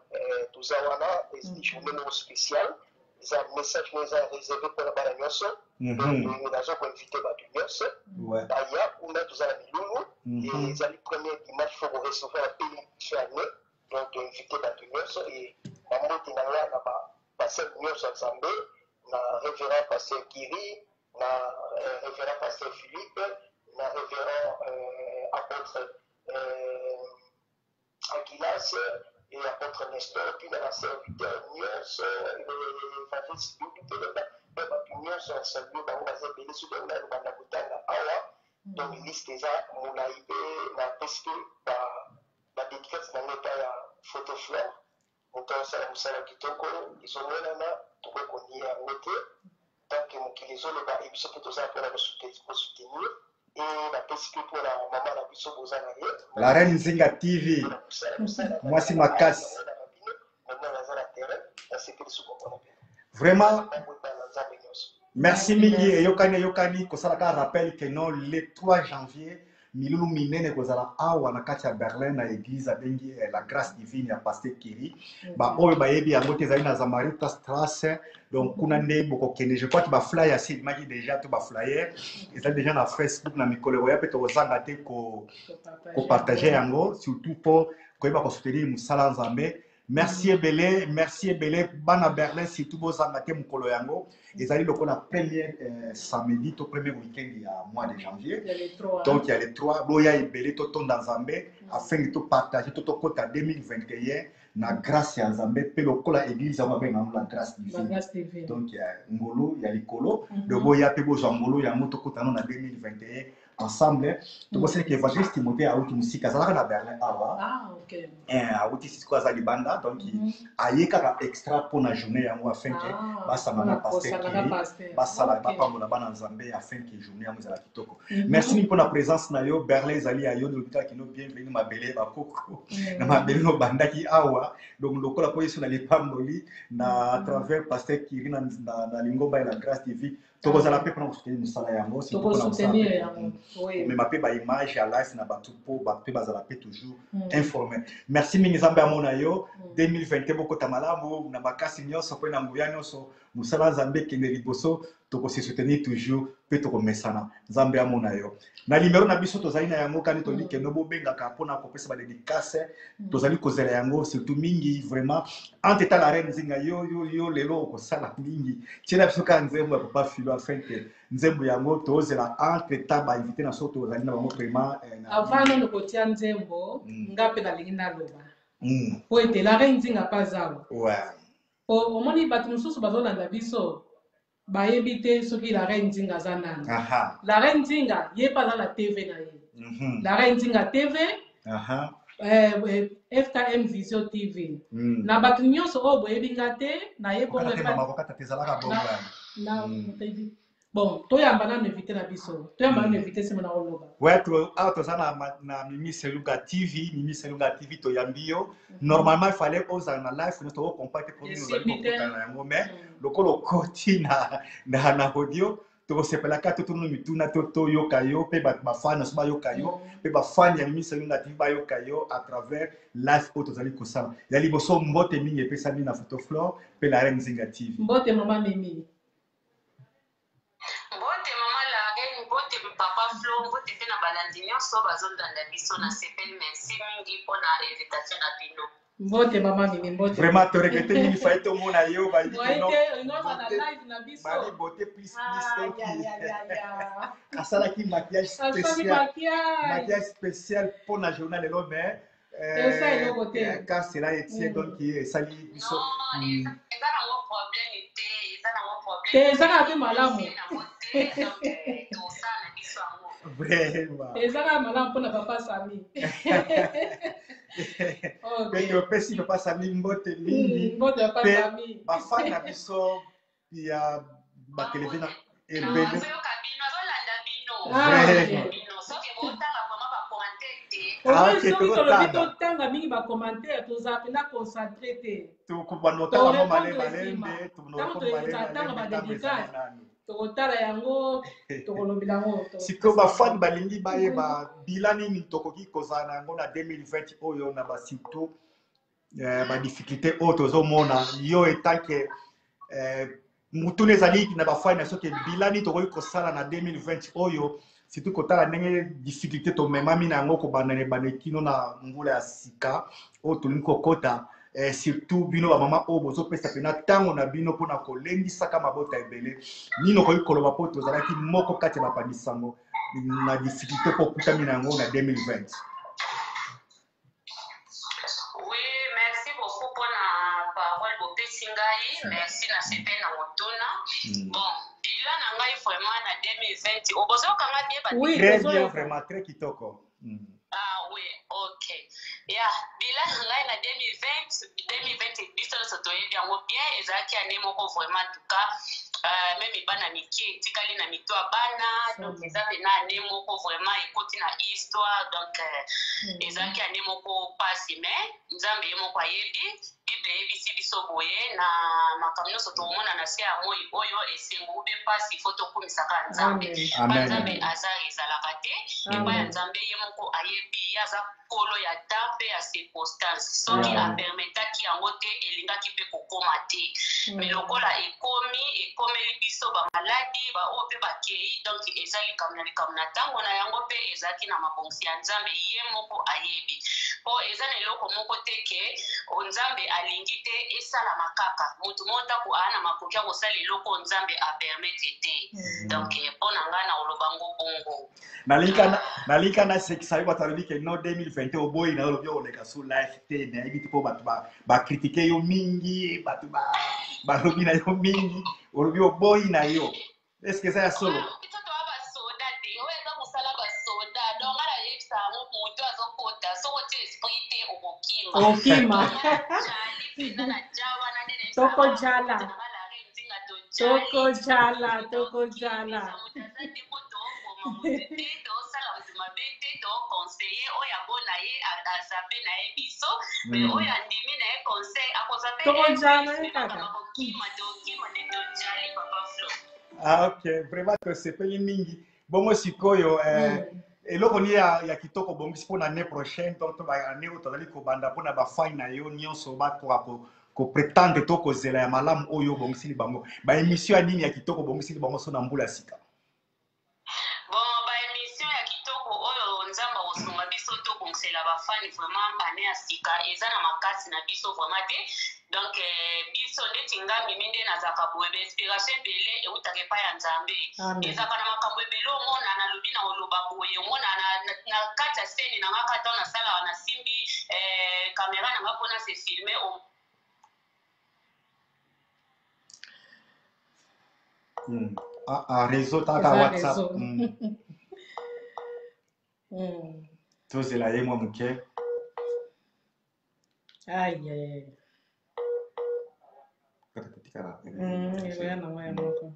toza wana journée moko spéciale. Eza message moko eza réservé mpona bana nyonso. Donc nazo koinvite bato nyonso baya kuna, toza na milulu. Ezali premier dimanche, faut korecevoir bénédiction ya année. Donc toinvite bato nyonso. E bambote na nga na basali nyonso ya Nzambe, na révérend pasteur Kiri, na révérend pasteur Philippe, na révérend apôtre Aquilas et apôtre Nestor, puis na baserviteur nyonso, évangéliste Dudu Peleba, mpe bato nyonso ya salue bango, baza ebele. Soki bango nalobanda kotanga awa, donc liste eza molai. Mpe napesi mpe badédicace na ngai epai ya Photo Fleur, moto asala mosala kitoko ezomonana, tokoki konie yango te. Tant que mokili ezoloba, e biso mpe toza mpona kosoutenir. E napesi mpe mpona mama na biso boza na ye.
La Reine Nzinga TV, mwasi makasi.
Mama aza na terrain, nasepeli so komona mpe
Vraiment,
bana Nzambe nyonso.
Merci mingi. Eyokani, eyokani. Kosalaka rappel ke non, le 3 janvier, milulu minene kozala awa na kati ya Berlin, na église abengi La Grâce Divine ya pasteur Kiri. Baoyo bayebi yango te, ezali na Samariterstrasse. Donc kuna nde bokokende. Je crois que baflyer asi ebimaki déjà, to baflyer ezali déjà na Facebook. Na mikolo ekoya mpe tokozanga te kopartage yango, surtout mpo koyeba kosoutenir mosala ya Nzambe. Merci ebele, merci ebele. Bana Berlin surtout, bozanga te mokolo yango. Ezali lokola premier samedi to premier week-end ya mois de janvier.
Il y a les trois.
Donc ya le 3, boya ebele, totonda Nzambe afin que topartage to tokota 2021 na grâce ya Nzambe. Mpe lokola église yango babenga yango La Grâce
La
Divine,
Grâce Divine.
Donc ya ngolu ya likolo. Donc boya mpe bozwa ngolu yango, tokota no na 2021 ensemble. Tokoseleka évangéliste Timothée auti mosika, azalaka na Berlin awa.
Ah, ok.
Awuti sikoyo aza libanda, donc aye kaka extra mpona journée yango afin ke basanga na
mpona
pasteur
kosanga na
Kiri,
pasteur.
Basala bapambola bana Nzambe afin ke journée yango ezala kitoko. Merci mingi mpona présence na yo. Berlin ezali ya yo. Lobi kaka kino bienvenu, mabele bakoko na mabele nobandaki awa. Donc lokola mpo Yesu na lipamboli na travers pasteur Kiri na lingomba ya La Grâce Divine, tokozala mpe mpona kosoutenir mosala yango, surtout mpona kosala
Tokosoutenir
mpe
yango. Oui.
komema mpe baimage ya live na bato mpo bato mpe bazala mpe toujours informé. Merci mingi, Nzambe amona yo. 2021 bokota malamu na makasi nyonso mpe na nguya nyonso. Mosala ya Nzambe ekende liboso, tokose soutenir toujours. mpe tokomesana. Nzambe amona yo. Na numero na biso tozali na yango kani tolingi kende bobengaka mpona kopesa ba dédicace. Tozali kozela yango surtout mingi vraiment. Entre temps la reine Nzinga, yo yo yo lelo okosala mingi. Tiela biso kaka nzembo ya Papa Philo afin que nzembo yango tozela entre temps ba invité na so tozali na bango vraiment na
Avant nano kotia nzembo, nga mpe nalingi naloba po ete la reine Nzinga mpe aza awa. Po omoni bato mosusu bazolanda biso bayebi te soki la reine Nzinga aza nani. La reine Nzinga ye mpe aza na TV na ye. La reine Nzinga TV, FKM Vision TV. Na bato nyonso oyo boyebi nga te, naye bongo
Kokata te mama, kokata te, ezalaka bongo
na bon, toyamba nano invité na biso, toyamba nano invité, nsima na koloba.
Ouais, awa toza na Mimi Seluga TV, Mimi Seluga TV toyambi yo. Normalement, il fallait ozala na live, nyonso toko comprendre te mpo nini ozali
Esimbi te.
kokutana na yango, mais lokola okoti na audio, tokosepelaka to tunu mituna to toyoka yo mpe bato bafani nyonso bayoka yo mpe bafani ya Mimi Seluga TV bayoka yo à travers live oyo tozali kosala. Ya liboso, mbote mingi epesami na Photoflore mpe la Reine Nzinga TV.
Mbote mama Mimi.
Mbote mama la reine, mbote papa Flo, mbote mpe na balandi nyonso bazolanda biso na sepeli. Merci mingi mpona invitation na bino.
Mbote mama Mimi, mbote.
Vraiment toregretter mingi, fallait tomona yo bayebi
Moye
ke non,
te oza na
beauté
live na biso.
Bali beauté plus plus.
Ah,
Donc
ya, ya, ya, ya.
asalaki maquillage
Asali
spécial,
maquillage.
Maquillage spécial mpona journal lelo, mais
Eza eloko te.
Quand cela etient, donc esali biso
Non, eza nango problème te, eza nango problème.
Te, eza kaka mpe malamu.
Nango te, donc tosala na biso yango.
Vraiment.
Eza kaka malamu mpona papa Sami.
Mpe topesi papa Sami mbote mingi.
Mbote papa
Mpe
Sami.
Bafani na biso ya batelevizio ebele.
Azoyoka bino, azolanda bino.
Ah,
Vraiment.
ok.
Bino soki botanga vraiment bacommentaire te.
Ah,
Omoni,
ok,
soki tolobi
tokotanga.
totanga mingi bacommentaire, tozala mpenza concentré te.
Tokobanda otanga mwa
Torépondre
malembe
nsima.
malembe.
Ntango
Tokobanda
totanga
malembe ntango ezali
badédicace,
nani.
Tokotala yango, tokolobela yango.
Sikoyo bafani balingi bayeba bilan nini tokoki kozala na yango na 2020 oyo na basurtout badifficulté oyo tozomona yo etanke mutuna ezali na bafani na soki bilan nini tokoki kosala na 2020 oyo, surtout kotala ndenge difficulté tomemami na yango kobanda na ebanda kino na mbula ya sika oyo tolingi kokota, surtout bino bamama oyo bozopesa mpena ntango na bino mpona kolendisaka mabota ebele. Nini okoki koloba mpo tozalaki moko kati ya bapandisango na difficulté mpo okutami na yango na 2020?
Oui, merci beaucoup mpona parole bopesi ngai. Merci na sepe na motuna. Bon, bilan na ngai vraiment na 2020, obozokanga bien ba
Oui,
Très bien.
Tozoyoka.
Vraiment très kitoko.
Ah oui, ok. Ya, bilan na ngai na 2020, 2020 biso nyonso toyebi yango bien, ezalaki année moko vraiment, en tout cas, même bana mike etikali na mito ya bana, donc eza pena année moko vraiment ekoti na histoire, donc ezalaki année moko pasi, mais Nzambe ye moko ayebi. Bible eyebisi biso boye: na makambo nyonso tokomona na se ya moi oyo, esengo ube pasi, fo tokumisaka Nzambe.
Amen.
Pa
Amen.
Nzambe hasard ezalaka te epai ya
Amen.
Nzambe. Ye moko ayebi, ye aza nkolo ya temps mpe ya circonstance. Soki apermetaki yango te, elingaki mpe kokóma te, mais lokola ekomi, ekomeli biso bamaladi, baoyo mpe bakei, donc eza likambo na likambo na ntango na yango mpe ezalaki na mabongisi ya Nzambe. Ye moko ayebi, mpo eza na eloko moko te ke o Nzambe alingi te esalama kaka. Motu moko ntako aa na makoki ya kosala eloko oyo Nzambe apermettre te. Donc mpo na ngai na koloba ngo bongo.
Nalika nasekisa yo, bato alobi ke no 2021 oboyi na yo, olobi oleka so live te. Nayebi te mpo bato bacritiquer yo mingi, bato balobi na yo mingi, olobi oboyi na yo. Est ce que eza ya solo?
Biso toya basoda te, oyo eza mosala basoda. Donc nga nayebisa yango, moto azokota, soki otie esprit te, okokima.
Okima.
Jali mpenza na ja wana nde.
Tokojala. Tokojala, tokojala.
Moto aza te mpo tooboma moto te, toosala moto mabe te, toconseiller oyo abona ye azape na ye biso, mais oyo andimi na ye conseil akozwa mpe.
Tokojala ye kaka.
Bakokima, tokima nde, tojali papa Flo.
Ah, ok, vraiment tosepeli mingi. Bongo sikoyo eloko nini ya kitoko obongisi mpona année prochaine, donc to baannée oyo tozali kobanda, mpona bafani na yo nyonso bakoka koprétendre to kozela ya malamu oyo obongisili bango? Baémission ya nini ya kitoko obongisili bango so na mbula ya sika?
Tokolatela bafani vraiment année ya sika eza na makasi na biso vraiment te. Donc biso ndeti nga Mimi nde nazalaka boye, ba inspiration ebele eutaka epai ya Nzambe. Ezalaka na makambo ebele omona nalobi na oloba boye, omona na kati ya scène na nga kaka ntango nasalaka nasimbi caméra na nga mpona se filmer.
Ah, ah, réseau taka
Eza
WhatsApp.
réseau.
Tozela ye mwa moke.
Aïe, aïe, aïe. Ekoya nango ya moko.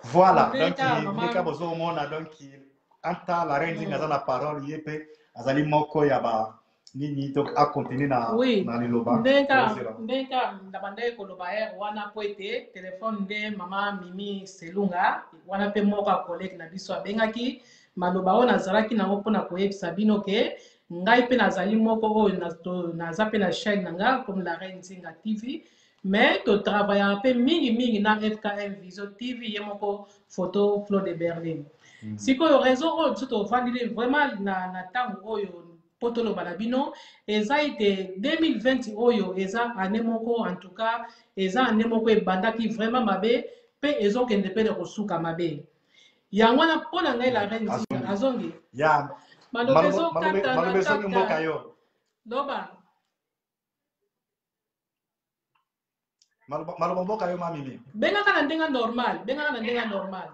Voilà, donc
Ndeka, mama.
ndeka bozomona, donc anta la reine Nzinga aza na parole, ye mpe azali moko ya ba nini, donc acontinue na, na liloba.
Ndeka
Tozela.
ndeka na bandaki koloba heure wana po ete telefone nde mama Mimi Selunga wana mpe moko ya collègue na biso abengaki. Maloba oyo nazalaki nango mpona koyebisa bino ke ngai mpe nazali moko oyo naza mpe na chaîne na nga comme la Reine Nzinga TV, mais totravaillaka mpe mingimingi na FKM Vision TV, ye moko photo Flo de Berlin. Sikoyo raison oyo biso tovandeli vraiment na ntango oyo mpo toloba na bino eza ete 2020 oyo eza année moko, en tout cas eza année moko ebandaki vraiment mabe mpe ezokende mpe na kosuka mabe. Yango wana mpo na ngai la Reine Nzinga azongi.
Ya
maloba
maloba
ezokata
maloba
na
ezongi mboka
kaka
yo.
Loba.
Maloba maloba mboka yo, mamimi.
Bengaka na ndenge normal, bengaka na ndenge normal.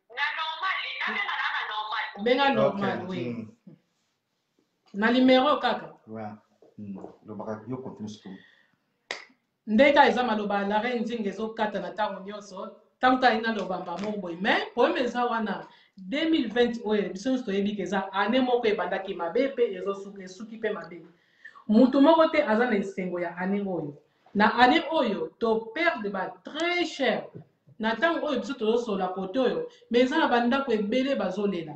Na normal, nabenga na normal.
Benga normal. Oui. Na numero kaka.
Ouais. Lobaka yo, continue sikoyo.
Ndeka eza maloba ya la Reine Nzinga ezokata na ntango nyonso, ntango tali naloba mba moko boye, mais problème eza wana 2020 oyo biso nyonso toyebi ke eza année moko ebandaki mabe mpe esuki mpe mabe. Mutu moko te aza na esengo ya année oyo. Na année oyo toperdre ba très cher. Na ntango oyo biso tozosola kote oyo, mais eza na bandako ebele bazolela.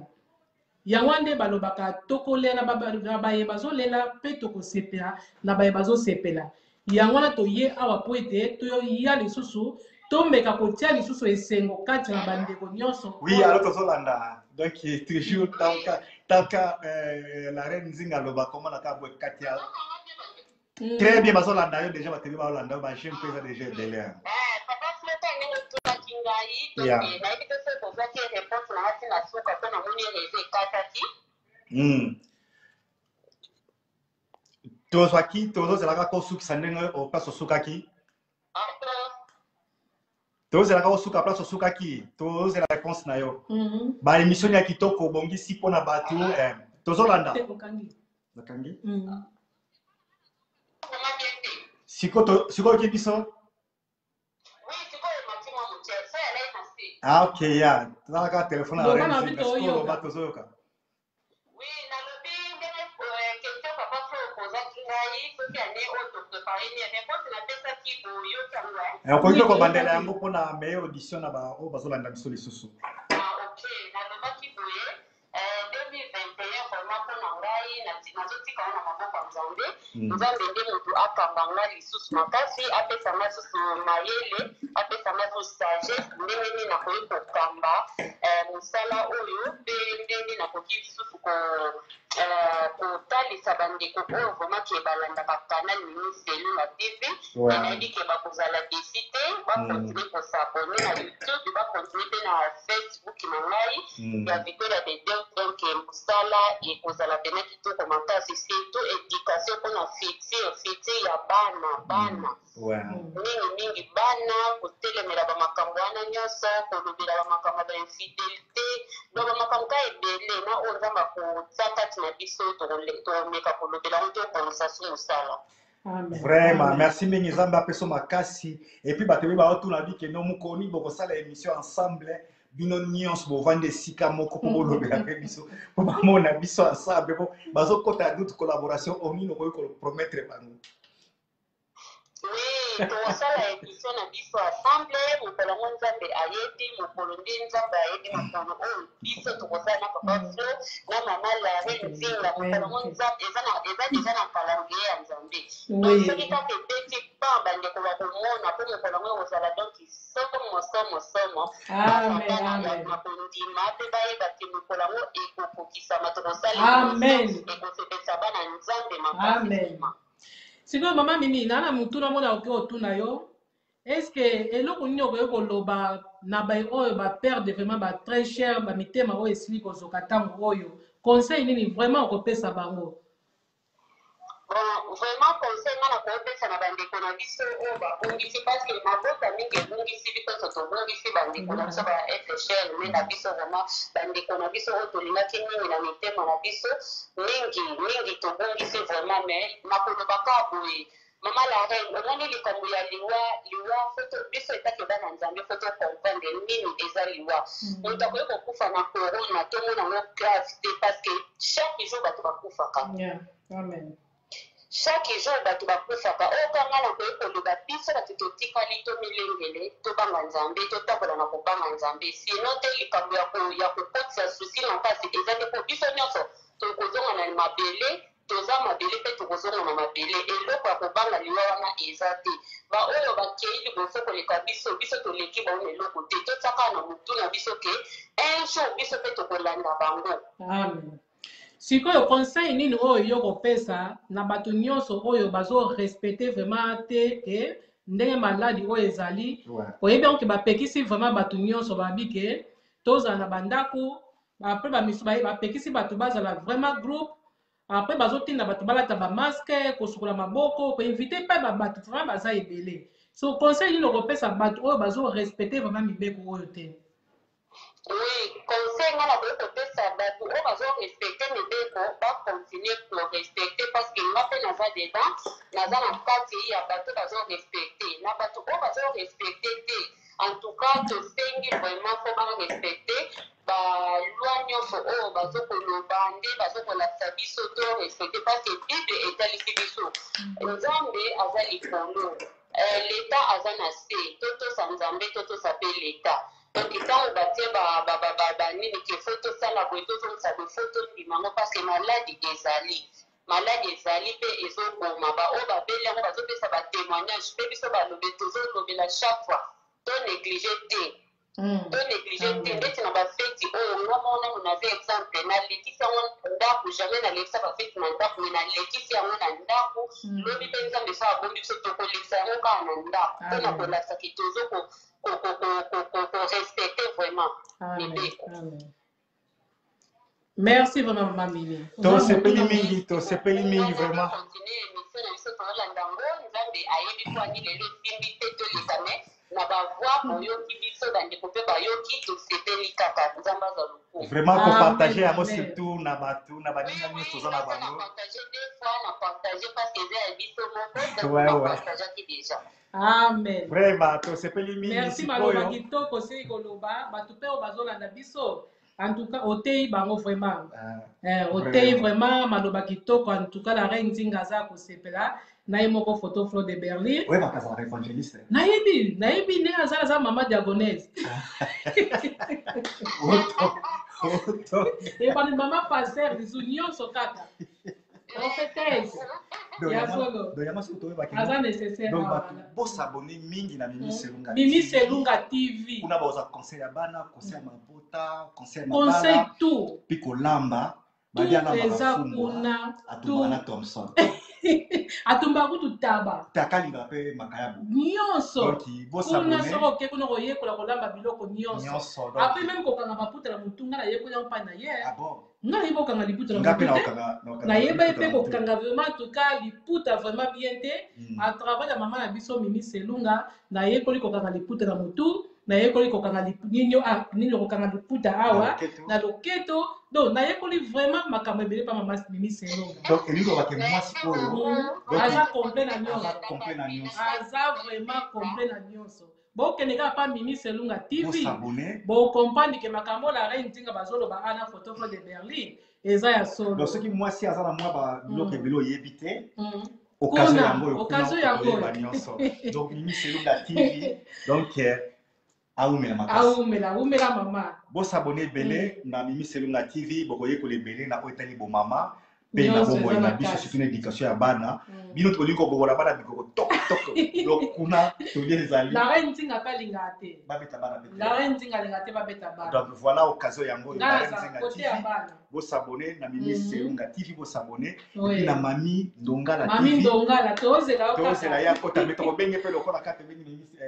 Yango wana nde balobaka tokolela na baye bazolela mpe tokosepela na baye bazosepela. Yango wana toye awa po ete toya lisusu tomeka kotia lisusu esengo kati na bandeko nyonso.
Oui, alors tozolanda, donc toujours tanka la Reine Nzinga aloba komona kaka boye kati ya très bien. Bazolanda yo déjà, batebi bazolanda yo, bajeunes mpe eza déjà ebele.
Papa Flota, ndenge otunaki ngai, donc nayebi te soki ozwaki réponse na nga ntina suka to namoni réseau ekataki.
Tozwaki, tozozelaka kosukisa ndenge place osukaki. Tozelaka kosuka place osukaki, tozela réponse na yo. Baémission ya kitoko obongisi mpona bato, tozolanda.
Te, okangi.
Nakangi.
Vraiment bien te.
Sikoyo oyoki biso?
Oui, sikoyo emati mwa moke so yalai na se.
Ah, ok, ya tozalaka telefone na
Loba na
Reine
biso.
Nzinga. Sikoyo
Toyoka.
loba, tozoyoka.
Oui, nalobi ndenge question papa Flo okozaki ngai soki année oyo toprépare nini, réponse napesaki, boyoki yango, eh?
Okoki
Oui,
mpe kobandela
toyokaki.
yango mpona meilleure audition na baoyo bazolanda biso lisusu.
Ah, ok, nalobaki boye, 2021 vraiment mpo na ngai nazotika ngo na maboko ya Nzambe. Nzambe nde moto akamba nga lisusu makasi, apesa nga susu mayele, apesa nga susu sagesse, ndenge nini nakoki kokamba mosala oyo mpe ndenge nini nakoki lisusu kotalisa bandeko oyo vraiment ke balandaka canal Mimi Selunga TV. Nayebi ke bakozala déçus te. Bacontinue kos'abonner na YouTube, bacontinue mpe na Facebook na ngai ya Victoria de Dieu. Donc mosala ekozala pena kitoko makasi, surtout éducation mpona futur ya bana, bana mingimingi, bana, kotelemela bamakambo wana nyonso, kolobela bamakambo ya bainfidélité, donc bamakambo ka ebele na oyo Nzambe akotia kati na biso, tokomeka kolobela yango, tobongisa su mosala.
Amen.
Vraiment.
Amen.
Merci mingi, Nzambe apesa makasi. Et puis bato oyo baotuna bikeno mokoni bokosala émission ensemble, bino nyonso bovandi esika moko mpo bolobela mpe biso, mpo bamona biso ensemble, mpo bazokɔta ya doute collaboration onini okoki kopromettre bango?
Oui, tokosala émission na biso ensemble mokolo yango. Nzambe ayebi mokolo nde, Nzambe ayebi mokolo oyo biso tokosala na papa Flo na mama Lare Nzinga. Mokolo yango Nzambe eza déjà na calendrier ya Nzambe. Donc soki kaka ebeti pan, bandeko bakomona mpo mokolo yango ekozala donc somo somo somo.
Amen.
Bazala
Amen.
na kondima mpe bayeba ke mokolo yango ekokokisama, tokosala
Amen.
émission ekosepelisa bana Nzambe makasi.
Amen.
Vraiment.
Sikoyo mama Mimi, na na motuna mona okoki kotuna yo, est ce que eloko nini okoki koloba na baye oyo baperdre vraiment ba très cher, bamitema oyo esili kozoka ntango oyo, conseil nini vraiment okopesa bango?
Bon, vraiment conseil nga na kopesa na bandeko na biso oyo babungisi, parce que mabota mingi ebungisi, biso nyonso tobungisi bandeko na biso ba être cher mais na biso, vraiment bandeko na biso oyo tolingaki mingi na mitema na biso mingi mingi, tobungisi vraiment. Mais nakoloba kaka boye, mama la reine, omoni likambo ya liwa, liwa faut biso etake bana Nzambe, faut tocomprendre nini eza liwa. Moto akoki kokufa na corona, tomona yango grave te, parce que chaque jour bato bakufaka.
Yeah. Amen.
Chaque jour bato bakufaka. Oyo kanga nakoki koloba, biso bato totikali, tomilengele, tobanga Nzambe, totambola na kobanga Nzambe. Sinon te, likambo ya kokotisa souci makasi eza te, mpo biso nyonso tokozonga na mabele, toza mabele mpe tokozonga na mabele. Eloko ya kobanga liwa wana eza te. Baoyo bakei liboso koleka biso, biso toleki bango na eloko te. Totiaka na motu na biso ke un jour biso mpe tokolanda bango.
Amen. Sikoyo conseil nini oyo yo kopesa na bato nyonso oyo bazorespecte vraiment te ke ndenge maladi oyo ezali? Oyebi yango ke bapekisi vraiment bato nyonso, babi ke tozala na bandako. Après bamisu bapekisi bato bazala vraiment groupe. Après bazotinda bato balata bamasque, kosukola maboko, koéviter mpe bato vraiment baza ebele. So conseil nini okopesa bato oyo bazorespecte vraiment mibeko oyo te?
Oui, conseil nga nakoki kopesa bato oyo bazorespecte mibeko, bacontinue korespecte, parce que nga mpe naza dedans, naza na kati ya bato bazorespecte. Na bato oyo bazorespecte te, en tout cas tosengi vraiment faut barespecte baloi nyonso oyo bazokoloba, nde bazokolakisa biso to respecte, parce que Bible etalisi biso Nzambe aza likolo, leta aza na se. Totosa Nzambe, totosa mpe leta. Donc ntango batie banini ke faut tosala boye, tozongisa boye, faut tondima yango, parce que maladi ezali, maladi ezali mpe ezoboma. Baoyo babeli yango bazopesa batémoignage, mpe biso balobe tozolobela chaque fois, to néglige te, to néglige te. Ndeti na bafeti oyo, nga moko nanu naza exemple, nalekisi yango ndako. Jamais nalekisa bafeti na ndako, mais nalekisi yango na ndako. Lobi mpe Nzambe so abombi biso, tokolekisa yango kaka na ndako mpona kolakisaki tozo korespecte vraiment mibeko.
Merci vraiment, mama Mimi.
Tosepeli mingi, tosepeli mingi vraiment.
Continue émission na biso, tozolanda yango. Nzambe ayebi po ani lelo esimbi te toleka, mais na bavoix boyoki biso, bandeko mpe bayoki, tosepeli kaka. Nzambe aza lokumu.
Vraiment kopartage yango surtout na bato na baninga nyonso toza na bango.
Partage deux fois, na partage parce que eza ya biso moko, napartageaki déjà.
Amen.
Vraiment tosepeli mingi.
Merci, maloba kitoko osili koloba. Bato mpe oyo bazolanda biso, en tout cas oteyi bango vraiment. Oteyi vraiment, maloba kitoko. En tout cas la reine Nzinga aza kosepela na ye moko, photo Flo de Berlin.
Oyebaka azalaka évangéliste.
Nayebi, nayebi ndenge aza, aza mama diagonese. Ebani mama pasteur lisu nyonso, kaka prophétesse ya solo.
Donc yango soki toyebaki
aza nécessaire.
Donc bato bosabone mingi na Mimi Selunga.
Mimi Selunga TV.
Kuna baoza conseil ya bana, conseil ya mabota, conseil ya
conseil tout.
Mpe kolamba.
Tout eza kuna.
Atumbaka na Thomson.
Atumbaka kutu taba.
Te, akalingaka mpe makayabu.
Nyonso kuna. Soki oke kuna, koyekola kolamba biloko nyonso. Après même kokanga maputa na motu, nga nayekoli yango mpa na ye. Nga nayebi kokanga liputa na motu te, nayeba ye mpe kokanga vraiment, en tout cas liputa vraiment bien te. À travers ya mama na biso Mimi Selunga, nayekoli kokanga liputa na motu, nayekoli kokanga nini, nini, kokanga liputa awa na loketo. Donc nayekoli vraiment makambo ebele mpa mama Mimi Selunga.
Donc elingi kobake mwasi oyo
aza complet na nyonso.
Complet na nyonso.
Aza vraiment complet na nyonso. Bokende kaka pa Mimi Selunga TV, bocomprendre ke makambo la reine Ntinga bazoloba ana, photo de Berlin, eza ya solo.
Donc soki mwasi aza na mwa biloko ebele oyebi te, occasion yango oyo,
occasion yango.
Okoyeba nyonso. Donc Mimi Selunga TV, donc aumela makasi.
Aumela, aumela mama.
Bosabone ebele na Mimi Selunga TV, bokoyekola ebele na oyo etali bomama. mpe na
Nyonso
bomoi
eza
na
na
biso,
kati.
surtout na éducation ya bana. Bino tolingi kobokola bana bikoko tok tok, donc kuna toli ezali.
La reine Nzinga mpe alingaka te.
Babeta bana pe te.
La reine Nzinga alingaka te babeta bana.
Donc voilà occasion yango oyo.
Nga
La Reine
naza
Nzinga
kote ya
TV,
bana.
bosabone na Mimi Selunga TV, bosabone
Oui.
epuis na Mami Ndongala
Mami
TV.
Ndongala, tozela yo
Tozela
kaka.
ye akota, me tokobenge mpe lokola kaka tobengi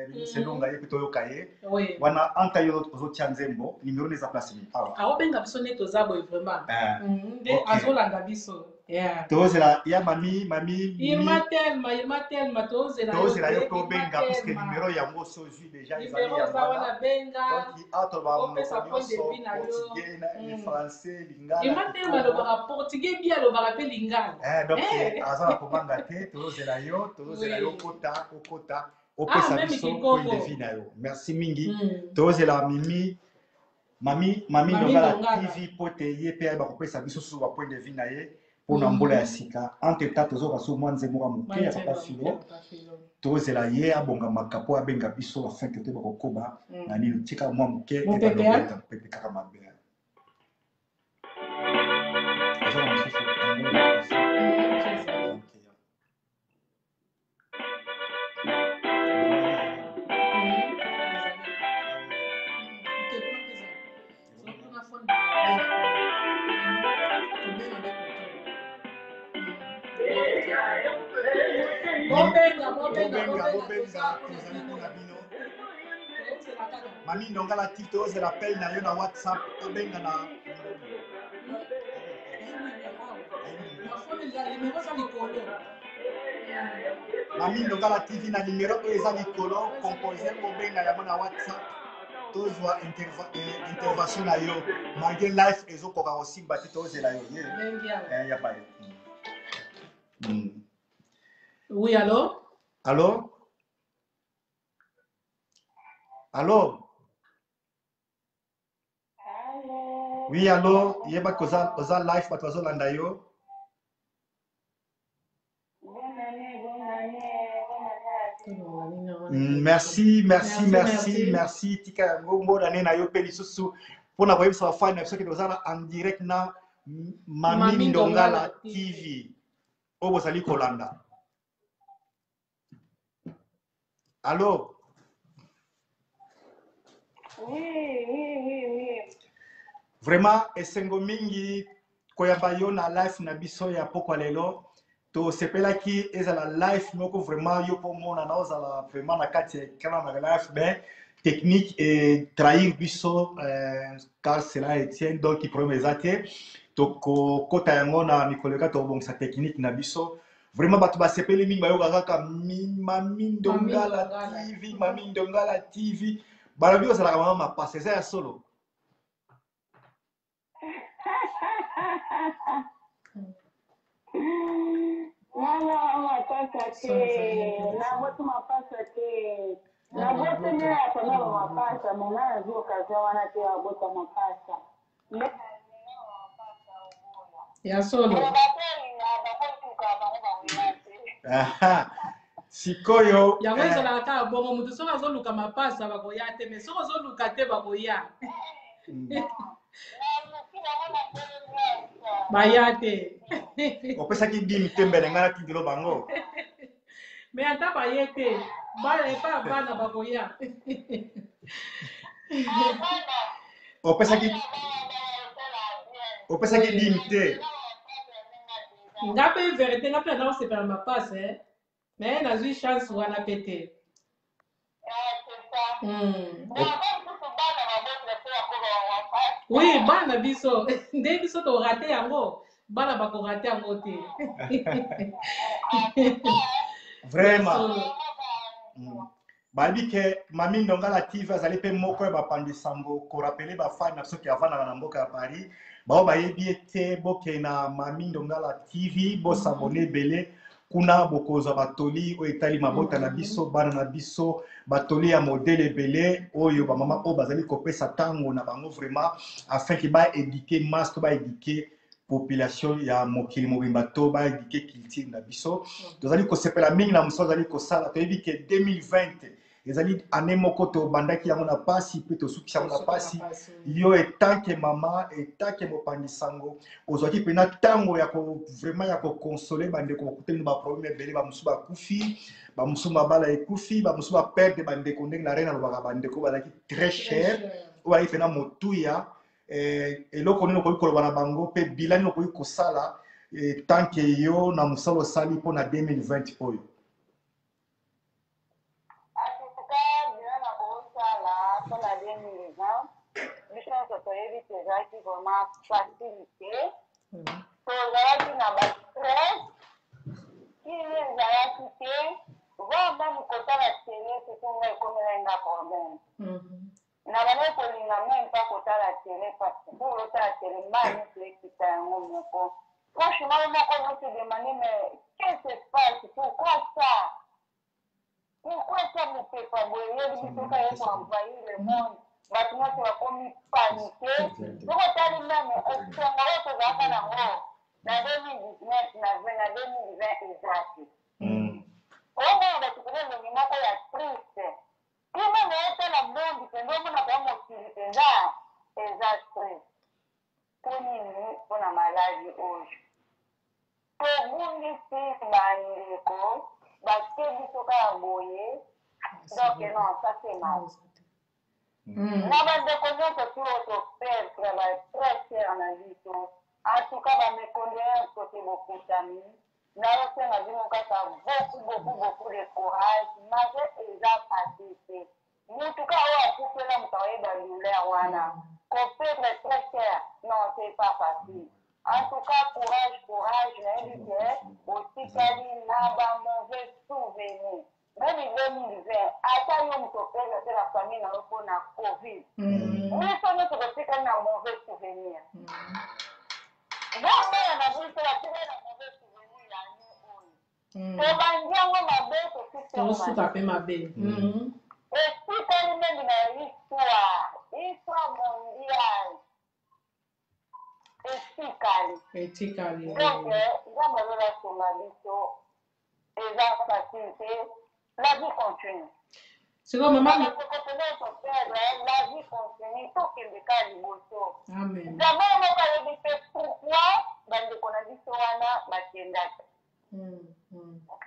Mimi Selunga, ye mpe toyoka ye.
Oui.
Wana anta yo ozotia nzembo, numero nde eza place nini awa?
Aobenga biso nde toza boye vraiment. Nde azolanda biso. Yeah.
Tozela ya mami
Irma Telma, Irma Telma, tozela yo
tozela yo
te,
mpe
Irma
obenga, puisque
Telma.
numero yango so ozwi déjà ezali
Numero
yango
oza
wana.
wana, benga.
Donc awa toloba
Opesa
monoko
point de
nyonso,
vue na yo.
portugais na français, lingala,
Irma Telma
kikongo.
alobaka portugais bi, alobaka mpe lingala.
Donc
Eh.
aza na kobanga te, tozozela yo, tozozela yo. Okota, okota,
Ah,
opesa
même
biso point de
kikongo.
vue na yo. Merci mingi. Tozela mimi mami mami
Mami
Ndongala
Ndongala.
TV, po te ye mpe ayeba kopesa biso susu ba point de vue na ye mpona mbula ya sika. Entre temps tozoka so mwa nzembo ya moke ya Papa Filo.
Papa Filo.
Tozela ye abongamaka mpo abenga biso afin ke toyeba kokoba na nini. Tika mwa moke.
Mopepe,
ebanda obeta mopepe kaka mabe. Eza na mosusu yango. Ok.
Te, kuna mpe ezali. So, kuna phone bakobenga. Kobenga nde koto. Bobenga, bobenga.
Bobenga.
Bobenga.
Bobenga.
Toza mpona
Tozali
bino.
mpona bino.
Tozela kaka.
Mami Ndongala TV, tozela appel na yo na WhatsApp, obenga na
Eh oui, oui, awa. Na phone numéro eza likolo.
Mami Ndongala TV, na numero oyo eza likolo, compose, obenga yango na WhatsApp, tozwa intervention na yo. Malgré live ezokoka kosimba te, tozela yo ye.
Bengi awa.
Ya baye.
Oui, allo?
Allo, allo? Oui, allo? Yebaki oza live, bato bazolanda yo.
Bonne année, bonne année, bonne année à
Tolongola nini wana?
Merci, merci.
Merci.
Merci.
Merci.
Merci. Tika yango, mbonane na yo mpe lisusu mpona koyebisa bafani na biso ke toza na en direct na Mami
Mami
Ndongala
Ndongala TV.
TV oyo bozali kolanda. Allo?
Oui.
Vraiment esengo mingi koyamba yo na live na biso ya pokwa lelo. Tosepelaki ezala live moko vraiment yo mpo mona na ozala vraiment na kati ya écran na live, mais technique etrahir biso, car cela Etienne. Donc problème eza te, tokokota yango na mikolo eka, tokobongisa technique na biso. Vraiment bato basepeli mingi, bayoka kaka Mami
Mami
Ndongala
Ndongala.
TV, Mami Ndongala TV. Balobi ozalaka mama mapasa, eza ya solo?
Nana mapasa
Son ezali
te,
mpe.
naboti mapasa te. Naboti nde ya pona mapasa, mais nga nazwi occasion wana te ya bota mapasa. Nde
Ya solo.
Aha. Sikoyo
Yango ezalaka kaka bongo, motu soki azoluka mapasa bakoya te, mais soki ozoluka te bakoya. Baya te.
Opesaki dimi te, mbele ngai natindelo bango.
Mais ata baye te, bana epa bana bakoya.
Opesaki dimi te.
Nga mpe vérité, nga mpe naza kosepela mapasa, eh. Mais nazwi chance wana mpe te. Oui, bana biso nde biso torater yango, bana bakorater yango te.
Vraiment.
Solo.
Bayebi ke Mami Ndongala TV azali mpe moko ya bapanzi sango. Korappeler bafani na biso ke avandaka na mboka ya Paris. Bao bayebi ete bokende na Mami Ndongala TV, bosabonner ebele kuna, bokozwa batoli oyo etali mabota na biso, bana na biso, batoli ya modèle ebele oyo bamama oyo bazali kopesa ntango na bango vraiment afin ke baéduquer masse to baéduquer population ya mokili mobimba to baéduquer culture na biso. Tozali kosepela mingi na mosala ozali kosala. Toyebi ke 2020 Ezali année moko tobandaki yango na pasi mpe tosukisi yango na pasi. Yo etanke mama, etanke mopanzi sango, ozwaki mpena ntango ya ko vraiment ya kokonsole bandeko bakutani na baproblème ebele, bamosusu bakufi, bamosusu mabala ekufi, bamosusu baperdre bandeko, ndenge na reine alobaka bandeko bazalaki très cher, oyo bazalaki mpena motuya. Eloko nini okoki koloba na bango mpe bilan nini okoki kosala tant que yo na mosala osali mpona 2020 oyo?
En tout cas, bilan na kosala mpona 2020, biso nyonso toyebi te ezalaki vraiment facile te. Tozalaki na bastress, kini ezalaki te, voire même kotala tele, surtout nga ekomelaki nga problème. Na bandaki kolinga même pas kotala tele, parce que pour otala tele, mai nyonso ekita yango moko. Franchement, yo moko ozo se demander: mais qu'est-ce qui se passe? Pourquoi ça? Pourquoi ça? Mopepa boye eyebi biso kaka ye koenvahir le monde, bato nyonso bakomi paniqué. Soki otali même esengo oyo tozalaka nango na 2019 na 2020 eza te. Omona bato koza elongi moko ya triste, kuna na otala monde mpenza, omona kwa mokili mpenza eza stress. Mpo nini? Mpona maladi oyo tobungisi bandeko, batie biso kaka boye. Donc non, ça c'est mal. Na bandeko nyonso tu oyo toperdre ba très cher na biso, en tout cas bames condoléances kote bokutami. Nazosenga bino kaka beaucoup, beaucoup, beaucoup de courage, malgré eza facile te. Mutu ka oyo akufela moto akoyeba douleur wana. Koperdre très cher, non, c'est pas facile. En tout cas, courage, courage. Nayebi ke otikali na ba mauvais souvenir. Même 2020, ata yo moto operdre te na famille na yo mpona COVID, biso nyonso totikali na mauvais souvenir. Bana na biso batikali na mauvais souvenir ya année oyo. Tobandi yango mabe, tosuki yango
tosuka
mabe.
Mpe mabe.
Etikali même na histoire mondiale, etikali.
Etikali.
Donc Nzambe azolasonga biso, eza facile te, la vie continue.
Sikoyo mama,
bandeko toperdre, la vie continue, tokende kaka liboso.
Amen.
Nzambe moko ayebi te pourquoi bandeko na biso wana bakendaki.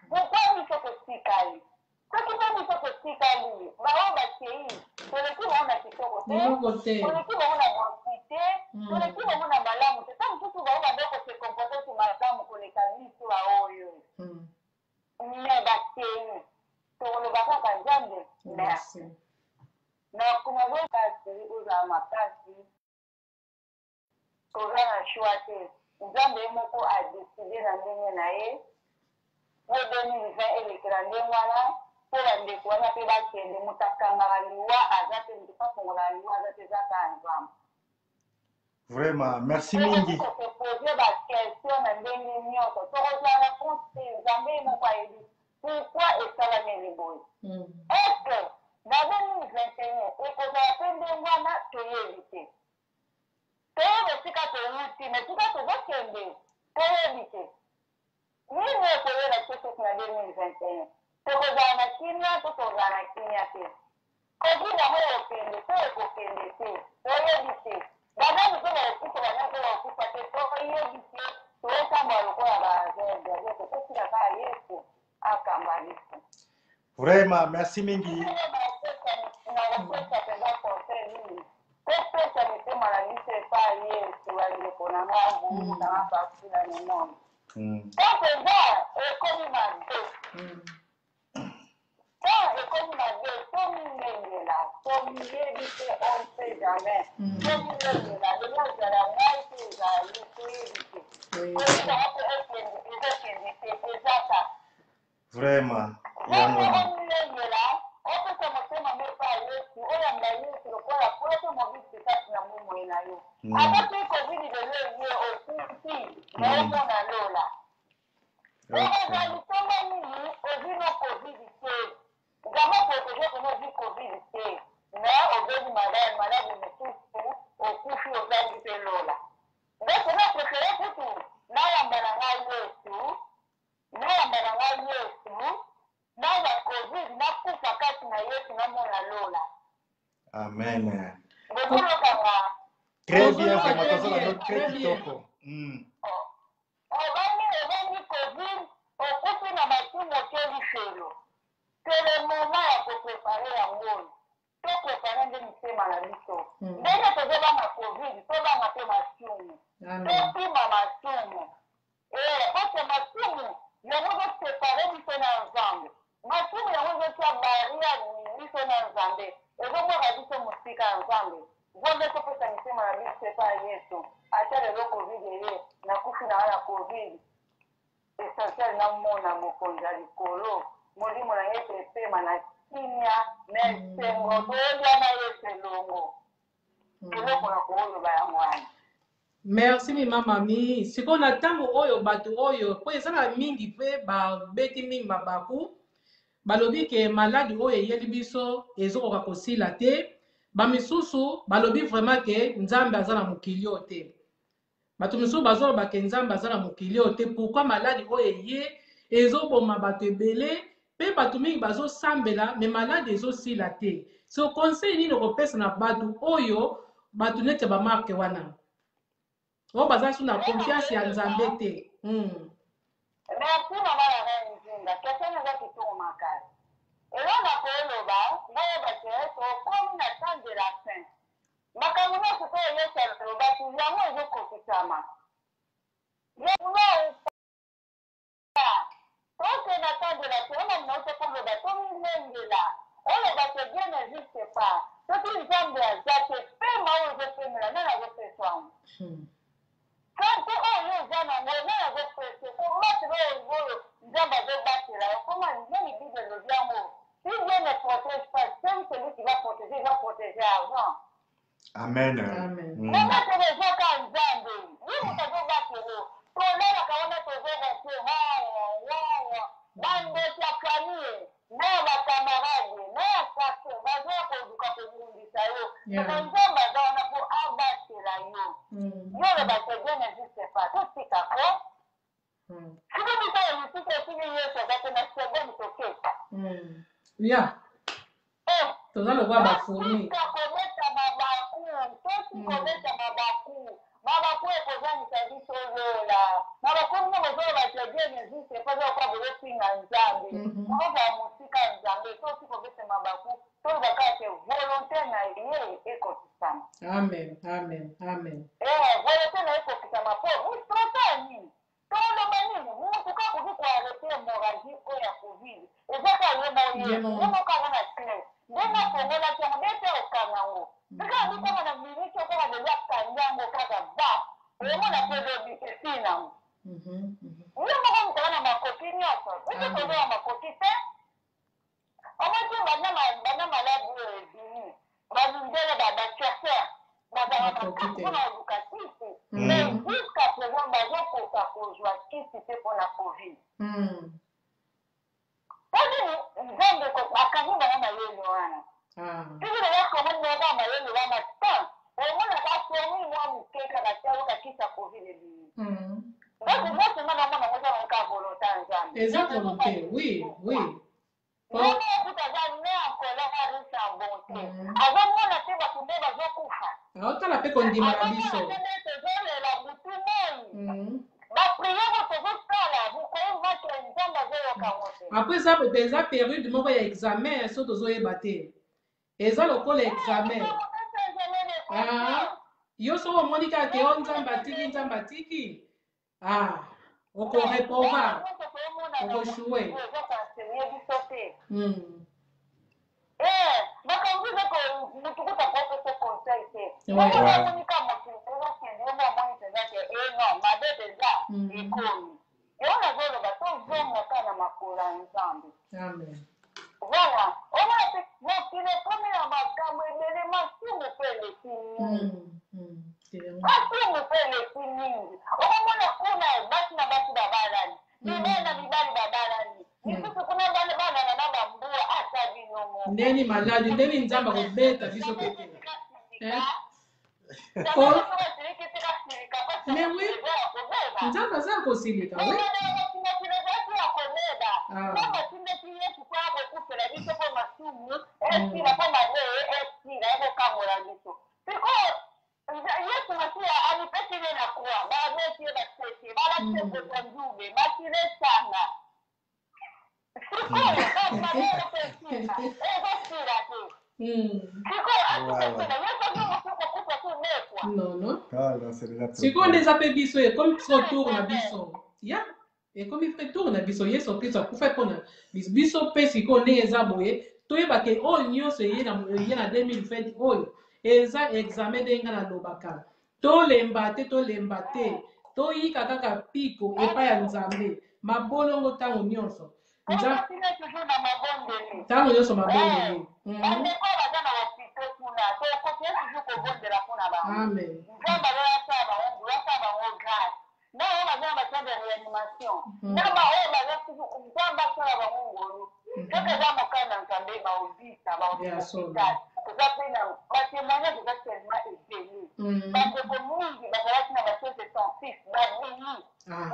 Pourquoi biso totikali? Soki mpe biso totikali, baoyo bakei, toleki bango na kitoko te,
eloko te,
toleki bango na bonsi te, toleki bango na malamu te. Ta mosusu bango bande kose comporter ti malamu koleka biso baoyo. Mais bakei, tokoloba kaka Nzambe merci.
Merci.
Nakomakasi ozala makasi, toza na choix te. Nzambe ye moko adécider na ndenge na ye po 2020 elekela ndenge wana, mpo bandeko wana mpe bakende. Moto akangaka liwa aza te, moto mpo afongolaka liwa aza te, eza kaka Nzambe.
Vraiment merci mingi.
Kose poser baquestion na ndenge nyonso, tokozala na compte te. Nzambe ye moko ayebi pourquoi esalameli boye. Est-ce na 2021 ekozala mpe ndenge wana? Toyebi te. Toyebi esika towuti, mais esika tozokende toyebi te. Nini ekoyela biso soki na 2021 tokozala na kimia to tokozala na kimia te? Covid yango ekokende to ekokende te, toyebi te. Banani mpe bakokufa, banani mpe bakokufa te, toyebi te. Tozotambola lokola baaveugle, tokosila kaka Yesu akamba biso.
Vraiment merci mingi.
Nakopesa mpenza conseil nini? Topesa mitema na biso epai Yesu. Bandeko na nga, bongo nanga partout na le monde, to mpenza ekomi mabe, to ekomi mabe, tomilengela, tomiyebi te, on ne sait jamais. Tomilengela lelo, ezala ngai te, ezala yo, toyebi te. Koyebaka mpe ekende, ezokende te, eza kaka.
Vraiment, yango wana.
Omilengela, opesa motema mepa ya Yesu, oyamba Yesu lokola Nkolo mpe Mobikisi kati na bomoi na yo. Ata soki COVID lelo eye, okufi, naomona lola. Okozwa litomba nini ozwi no COVID te? Nzambe aprotéger kono, ozwi COVID te, mais obeli maladi, maladi mosusu, okufi, ozangi mpe lola. Donc na préféré kutu nayamba na ngai Yesu, nayamba na ngai Yesu, nazwa COVID, nakufa kati na Yesu.
Amen.
Bozolokanga.
Très bien,
Tozoloka
vraiment,
très
tozala
bien,
no très
très bien.
kitoko.
Obandi obandi covid, okufi na masumu, oke lifelo. C'est le moment ya koprépare yango oyo. Toprépare nde mitema na biso. Ndenge tozobanga covid, tobanga mpe masumu.
Amen.
Tokima masumu. Parce que masumu yango ezosepare biso na Nzambe. Masumu yango ezotia barrière biso na Nzambe, ezobwaka biso mosika ya Nzambe. Nzambe, topesa mitema na biso epai ya Yesu. Ata lelo covid eye, nakufi na nga na covid, essentiel namona mokonzi ya likolo, molimo na ye ete epema na kimia na esengo, toyolia na Yesu elongo. Eloko na kooloba yango wana.
Merci mima mami. Sikoyo na ntango oyo bato oyo, mpo eza na mingi mpe babeti mingi mabaku, balobi ke maladi oyo eyeli biso ezokoka kosila te. Bamisusu balobi vraiment ke Nzambe aza na mokili oyo te. Bato misusu bazoloba ke Nzambe aza na mokili oyo te. Pourquoi maladi oyo eye ezoboma bato ebele, mpe bato mingi bazosambela, me maladi ezosila te? So conseil nini okopesa na bato oyo, bato neti ya bamarke wana oyo baza su na confiance ya Nzambe te?
Merci, mama na ngai Nzinga. Question eza kitoko makasi. Elo na koloba, boyeba ke tokomi na temps de la fin. Makambo nyonso oyo Yesu alobaki, yango ezokokisama. Yango toke na temps de la fin. Ona nauta koloba, tomilengela. Oloba ke Dieu n'existe pas, soki Nzambe aza te, pema oyo ezopemela, nani azopesa yango? Sante oyo eza nango, nani azopesa? Kobatela oyo oyo Nzambe azobatela yo, koma nini? Bible elobi yango: si Dieu ne protège pas, seul celui qui va protéger, il va protéger argent.
Amen.
Amen.
Kobatela ezaka Nzambe, ye moto azobatela. Tolalaka wana, tozoronfle wawa. Bandeko ya famille na ya bacamarade na ya quartier bazoya koluka kobundisa yo. Soko Nzambe aza wana mpo abatela yo. Yo oloba ke Dieu n'existe pas, totika ko. Siko biso ya misusu, esili Yesu aza te, na seconde tokeka.
Ya toza lokola bafourmi.
Totika kobeta mabaku, tosi kobeta mabaku. Mabaku ekozangisa biso lola. Mabaku bino bozoloba ke Dieu n'existe pas, eza lokola bozofinga Nzambe, bozala mosika ya Nzambe. Tosi kobeta mabaku, toloba kaka ke volonté na ye ekokisama.
Amen, amen, amen.
Volonté na ye ekokisama, po bistrota nini, toloba nini? Mutu kaka koki koarrêter hémorragie oyo ya covid, eza kaka ye moko.
Ye
ye
moko.
Ye moko aza na clé. Ndenge afongolaki yango, nde te okanga yango. Sika abikaka na minute kaka, deja akangi yango kaka, ba omona mpe lobi esili nango. Ye moko moto aza na makoki nyonso. Biso toza na makoki te. Omoni banda maladi oyo ebimi, bamindele, bachercheur bazalaka
Bakoki
makasi
te.
mpona koluka kisi, mais jusqu'à présent bazokoka kozwa kisi te mpona covid. Mpo nini? Nzambe bakangi bango mayele wana. Soki deja komoni moko mayele wana, tan omonaka fourmi mwa moke kaka te, ayoka kisi ya covid ebimi. Donc nyonso nga namona yango eza nango kaka volonté ya Nzambe.
Eza volonté, oui.
Ndenge ekuta aza ne en colère, riche en bonté. Azomona te bato nde bazokufa.
Aotala mpe kondima na biso.
Azomona te nde tozolela butu moi, baprière oyo tozosala. Vous croyez que Nzambe azoyoka yango te?
Après eza période moko ya examen, so tozoyeba te, eza lokola examen. Ah, yo soki omoni kaka ke yo Nzambe atiki, Nzambe atiki, ah, okoreprovar, okoéchouer.
Ezokoenseigner biso te. Makambo eza, mutu kuta kopesa conseil te. Omoni ka mokili ezokende, yo mo omoni mpenza ke e non, mabe mpenza ekomi. Yango nazoloba, tozonga kaka na makolo ya Nzambe.
Amen.
Voilà, omona te mokili ekomi na makambo ebele, masumu mpe eleki mingi. Masumu mpe eleki mingi. Okomona kuna basi na basi babalani, mibali na mibali babalani, misusu kuna banana na bambuwa, ata bino moko.
Ndeni maladi, ndeni Nzambe akobeta biso pe te. Eh? Mais oui, Nzambe aza ya kosilika, oui. Ah.
Atindaki Yesu mpo akokufela biso, mpo masumu esila, mpo mabe esila, ekokangola. Basepota nzube, makila esanga. Sikoyo mabe esila, ezosila te. Sikoyo atukesela ye soki mosuku okufa kubekwa.
Non, non. Sikoyo nde eza mpe biso, ekomi biso tour na biso ya, ekomi mpe tour na biso. Yesu Kristo akufa mpona biso mpe. Sikoyo ndenge eza boye, toyeba ke oyo nyonso eye na 2020 oyo eza examen. Ndenge nga nalobaka, tolemba te, tolemba te, toyika kaka piko epai ya Nzambe, mabolongo ntango nyonso.
Tocontinue toujours na mabondeli.
Ntango nyonso mabondeli.
Bandeko baza na hôpitaux kuna, tocontinue toujours kobondela mpona bango.
Amen.
Nzambe azoyasala bango, asala bango grâce. Na oyo baza na basalle de réanimation, na baoyo baza suku, Nzambe asala bango ngolu. Soki eza mokanda na Nzambe, baobika, baobika hôpital. Toza mpe na batémoignage, eza tellement ebele. Bandeko mingi bazalaki na bachaise intensif, babimi.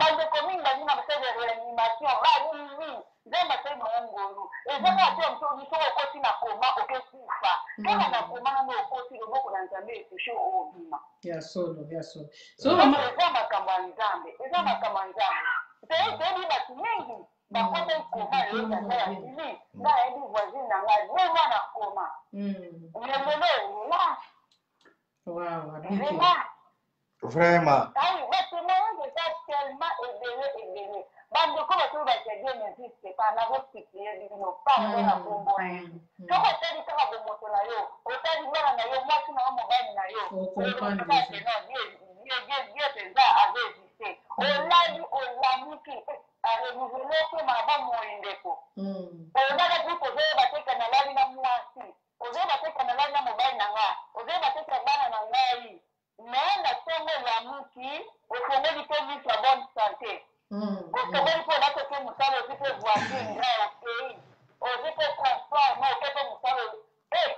Bandeko mingi bazali na basalle de réanimation, babimi. Nzambe asali bango ngolu. Eza kaka te mosu soki okoti na coma, okekufa kaka na coma nano. Okoti, loboko na Nzambe etouche, obima.
Ya solo, ya solo. So
eza makambo ya Nzambe, eza makambo ya Nzambe. Toyebi bato mingi bakotaki coma, lelo tata ya sili. Nga nayebi voisine na ngai, 2 mois na coma, mais lelo ela.
Wow.
Vraiment.
Ayi, batémoignage eza tellement ebele ebele. Bandeko bato bato ya Dieu n'existe pas, nazosupplie bino, pardon na kombo na Yesu. Soki otali kaka bomoto na yo, otali bana na yo, mwasi na yo, mobali na yo, Dieu mpenza azo existe. Olali, olamuki, arenouveler mpe mabomoi. Ndeko, olalaki, kozoyeba te ka nalali na mwasi, ozoyeba te ka nalali na mobali na nga, ozoyeba te ka bana na ngai. Mais na ntongo olamuki, ofongoli mpe miso ya bonne santé, osokoli mpo olati, oke mosala, ozwi mpe voiture nga, okei, ozwi mpe transport ma, oke mpe mosala.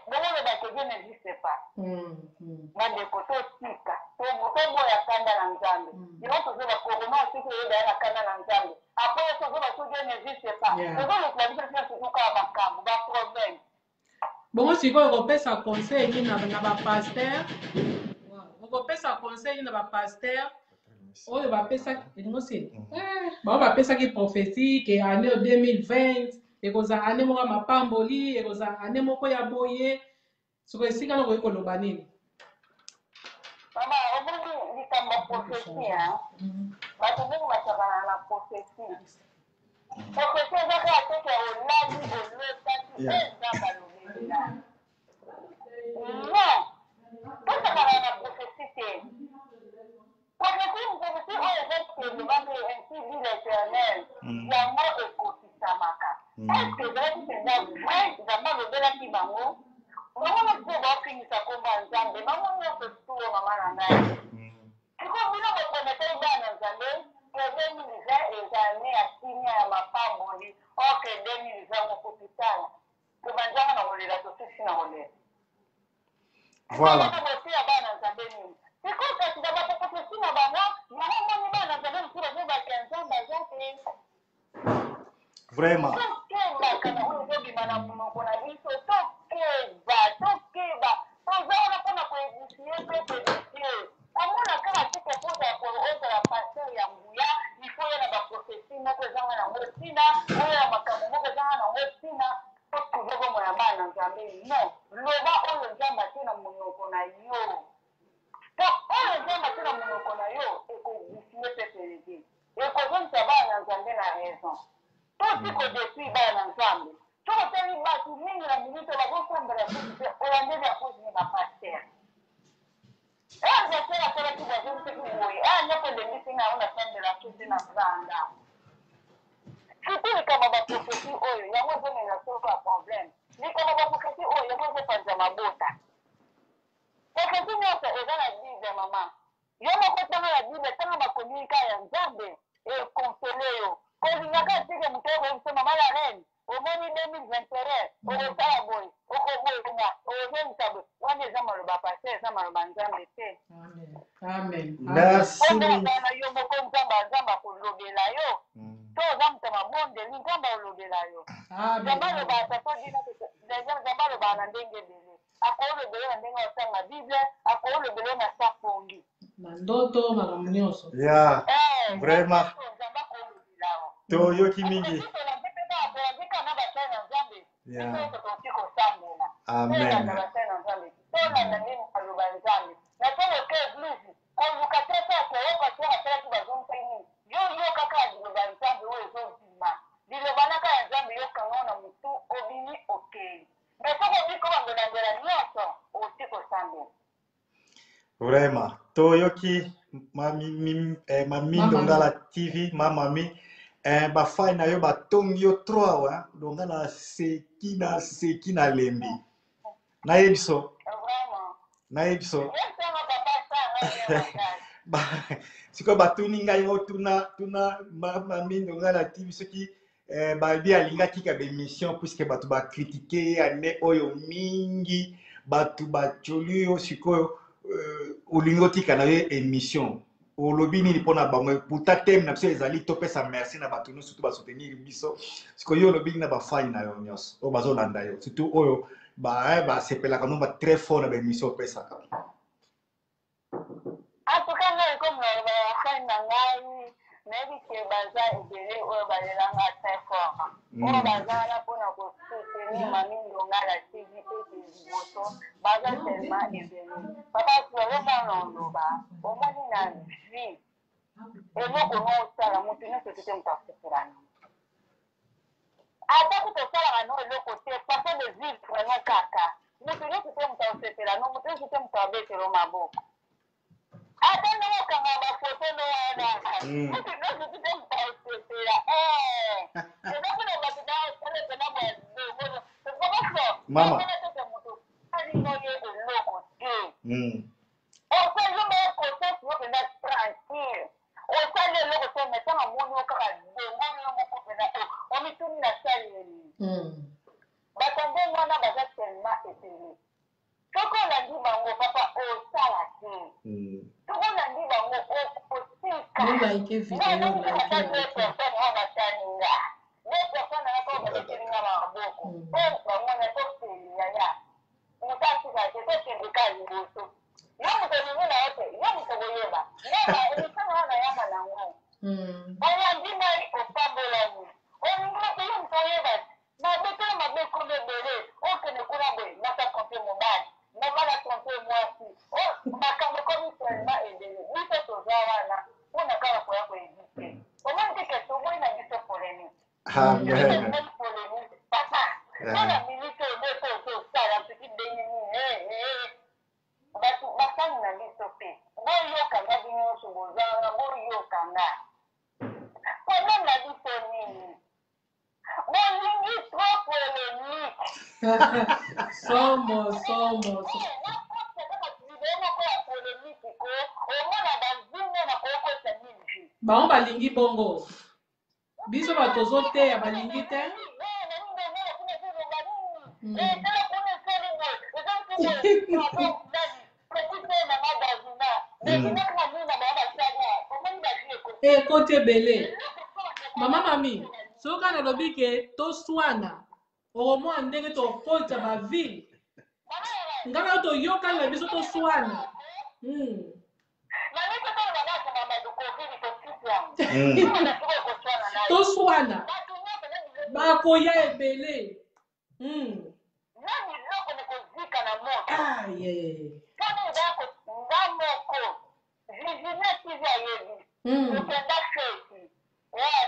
Bongo olobaka Dieu n'existe pas? Bandeko, totika, toboya kanda na Nzambe. Yango tozoba corona, soki oyeba ya na kanda na Nzambe. Après tozoba so Dieu n'existe pas, tozolukela biso nyonso tuka makambo, baproblème.
Bongo sikoyo okopesa conseil nini na bapaster? Okopesa conseil nini na bapaster oyo bapesaki, elingo sili, bango bapesaki prophétie ke année 2020 ekozala année moko ya mapamboli, ekozala année moko ya boye? Sikoyo esika na okoki koloba nini?
Mama, omoni likambo ya prophétie, bato mingi basakana na prophétie. Prophétie eza kaka teke olali, olotaki, eza balobeli na non. Tosakana na prophétie te. Prophétie, prophétie oyo eza elobaki "ainsi dit l'Éternel", yango ekokisamaka. Est-ce ezalaki mpenza vrai Nzambe alobelaki bango? Bango nyonso baofingisa kombo ya Nzambe, bango nyonso tuo. Mama na ngai, sikoyo bino boprometaki bana na Nzambe ke 2020 eza année ya kimia, ya mapamboli. Ok, 2020 mokutu, tala tobanzanga na kolela, tosusi na kolela. Boteya bana na Nzambe nini sikoyo? Kasi na baprophétie na bango, yango moni bana na Nzambe mosusu bazobaka Nzambe aza te. Tokebaka na oyo ezobima na monoko na biso. Tokeba, tokeba. Toza wana mpona koédifier mpe koédifier. Komona kaka tika ozala pasteur ya nguya, ifo ye na baprophétie moko ezanga nango ntina, oyo ya makambo moko ezanga nango ntina, tokuve bomoi ya bana na Nzambe. Non, loba oyo Nzambe atie na monoko na yo. Po oyo Nzambe atie na monoko na yo ekoédifier mpe pelede, ekozongisa bana na Nzambe na raison. Tosi kodétruire bana na Nzambe. Soki otali bato mingi na minute bazosambela susu te, olandeli ya cause ni bapaster pasteur asalaki, bazongisaki boye, nyoko elembisi nga, yango nasambela so te na vanda. Surtout likambo ya baprophétie oyo, yango ezomela solo ya problème. Likambo ya baprophétie oyo, yango ezopanza mabota. Prophétie nyonso eza na Bible, mama. Yo moko tanga na Bible, tanga makomi kaka ya Nzambe, ekonsole yo. Kolingaka etike moto oyo koyebisa, mama la reine, omoni 2021 okosala boye, okoboma, okozongisa boye, wana eza maloba pasteur, eza maloba Nzambe te.
Amen.
Merci.
Ozala na yo moko, Nzambe, Nzambe akolobela yo. To oza moto ya mabondeli, Nzambe alobela yo. Nzambe alobaka tata dina. Nzambe alobaka na ndenge ebele. Akolobela yo na ndenge otanga Bible, akolobela yo na sapongi.
Na ndoto makambo nyonso.
Ya, vraiment. Toyoki mingi. Yeah. Amen. Vraiment, toyoki mami, mi, eh, mami Ndongala TV, ma mami, eh, bafai na yo batongi yo trop awa, donc nga naseki naseki nalembi. Nayebi so. Nayebi so. Sikoyo batuni ngai ngo tuna tuna mami Ndongala TV soki eh, babi alingaki ka bemission puisque bato bakritike ye ane oyo mingi, bato batioli yo sikoyo, olingi otika na yo émission, olobi nini mpona bango? Pourtant thème na biso ezali topesa merci na bato nyonso surtout basoutenir biso. Sikoyo yo olobi nini na bafani na yo nyonso oyo bazolanda yo, surtout oyo basepelaka no ba très fort na baémission opesaka?
En tout cas, ngai comme naloba ya bafani na ngai, nayebi ke baza ebele oyo balelanga très fort, oyo baza wana mpona kosoutenir Mami Ndongala TV ete liboso, baza tellement ebele. Papa, yo mwana oloba, omoni na vie eloko no osala, moto nyonso te moto asepela nango. Ata kutu osalaka no eloko te, façon de vivre no kaka, moto nyonso te moto asepela no, moto nyonso te moto abetelo maboko. Ata ndenge okanga bafoto no wana, moto nyonso te moto asepela. Eza mpona bato basala mpena bwadongono.
Mama.
Tete moto alino ye eloko te. Osali yo moko conscience yo mpenza tranquille, osali eloko te, mais ntango amoni yo kaka dongoni yo moko mpenza, omituni nasali nini? Bato ndenge wana baza tellement ebele. Soki olandi bango, papa, osala te. Soki olandi bango, okotika.
Bolike video, like, like.
Personne oyo basalinga, deux personnes nanga mpo babetelinga maboko, oyo bango na tokende yaya, moto atika te, tokende ka liboso. Yo moto olingi na yo te, yo moto koyeba nga émission na yo nayaka nango. Oyambi ngai, opambolani, olingi te, yo moto oyeba mabe te. Mabe ekomi ebele, okende kuna boye, mwasi atrompe mobali, mobali atrompe mwasi, makambo ekomi tellement ebele. Biso toza wana mpona kaka koya koéviter. Omoni te ke toboyi na biso polémique?
Amen.
Polémique, papa, mpona minute oyo nde tosala soki ndenge nini. Bato basali na biso mpe boyokanga, bino nyonso bozanga boyokanga. Problème na biso nini? Bolingi trop polémique.
Somo, somo.
Nakotisa kaka video moko ya polémique ko omona bazinga na kokotisa mille.
Bango balingi bongo, biso bato tozoteya balingi te. Ekoti ebele. Mama mami, soki kaka nalobi ke toswana, okomona ndenge tokotisa baville. Ngai na yo toyokani na biso, toswana. Toswana, bakoya ebele. Ah, yeah.
Nga moko Virginia TV ayebi. Tokenda feti,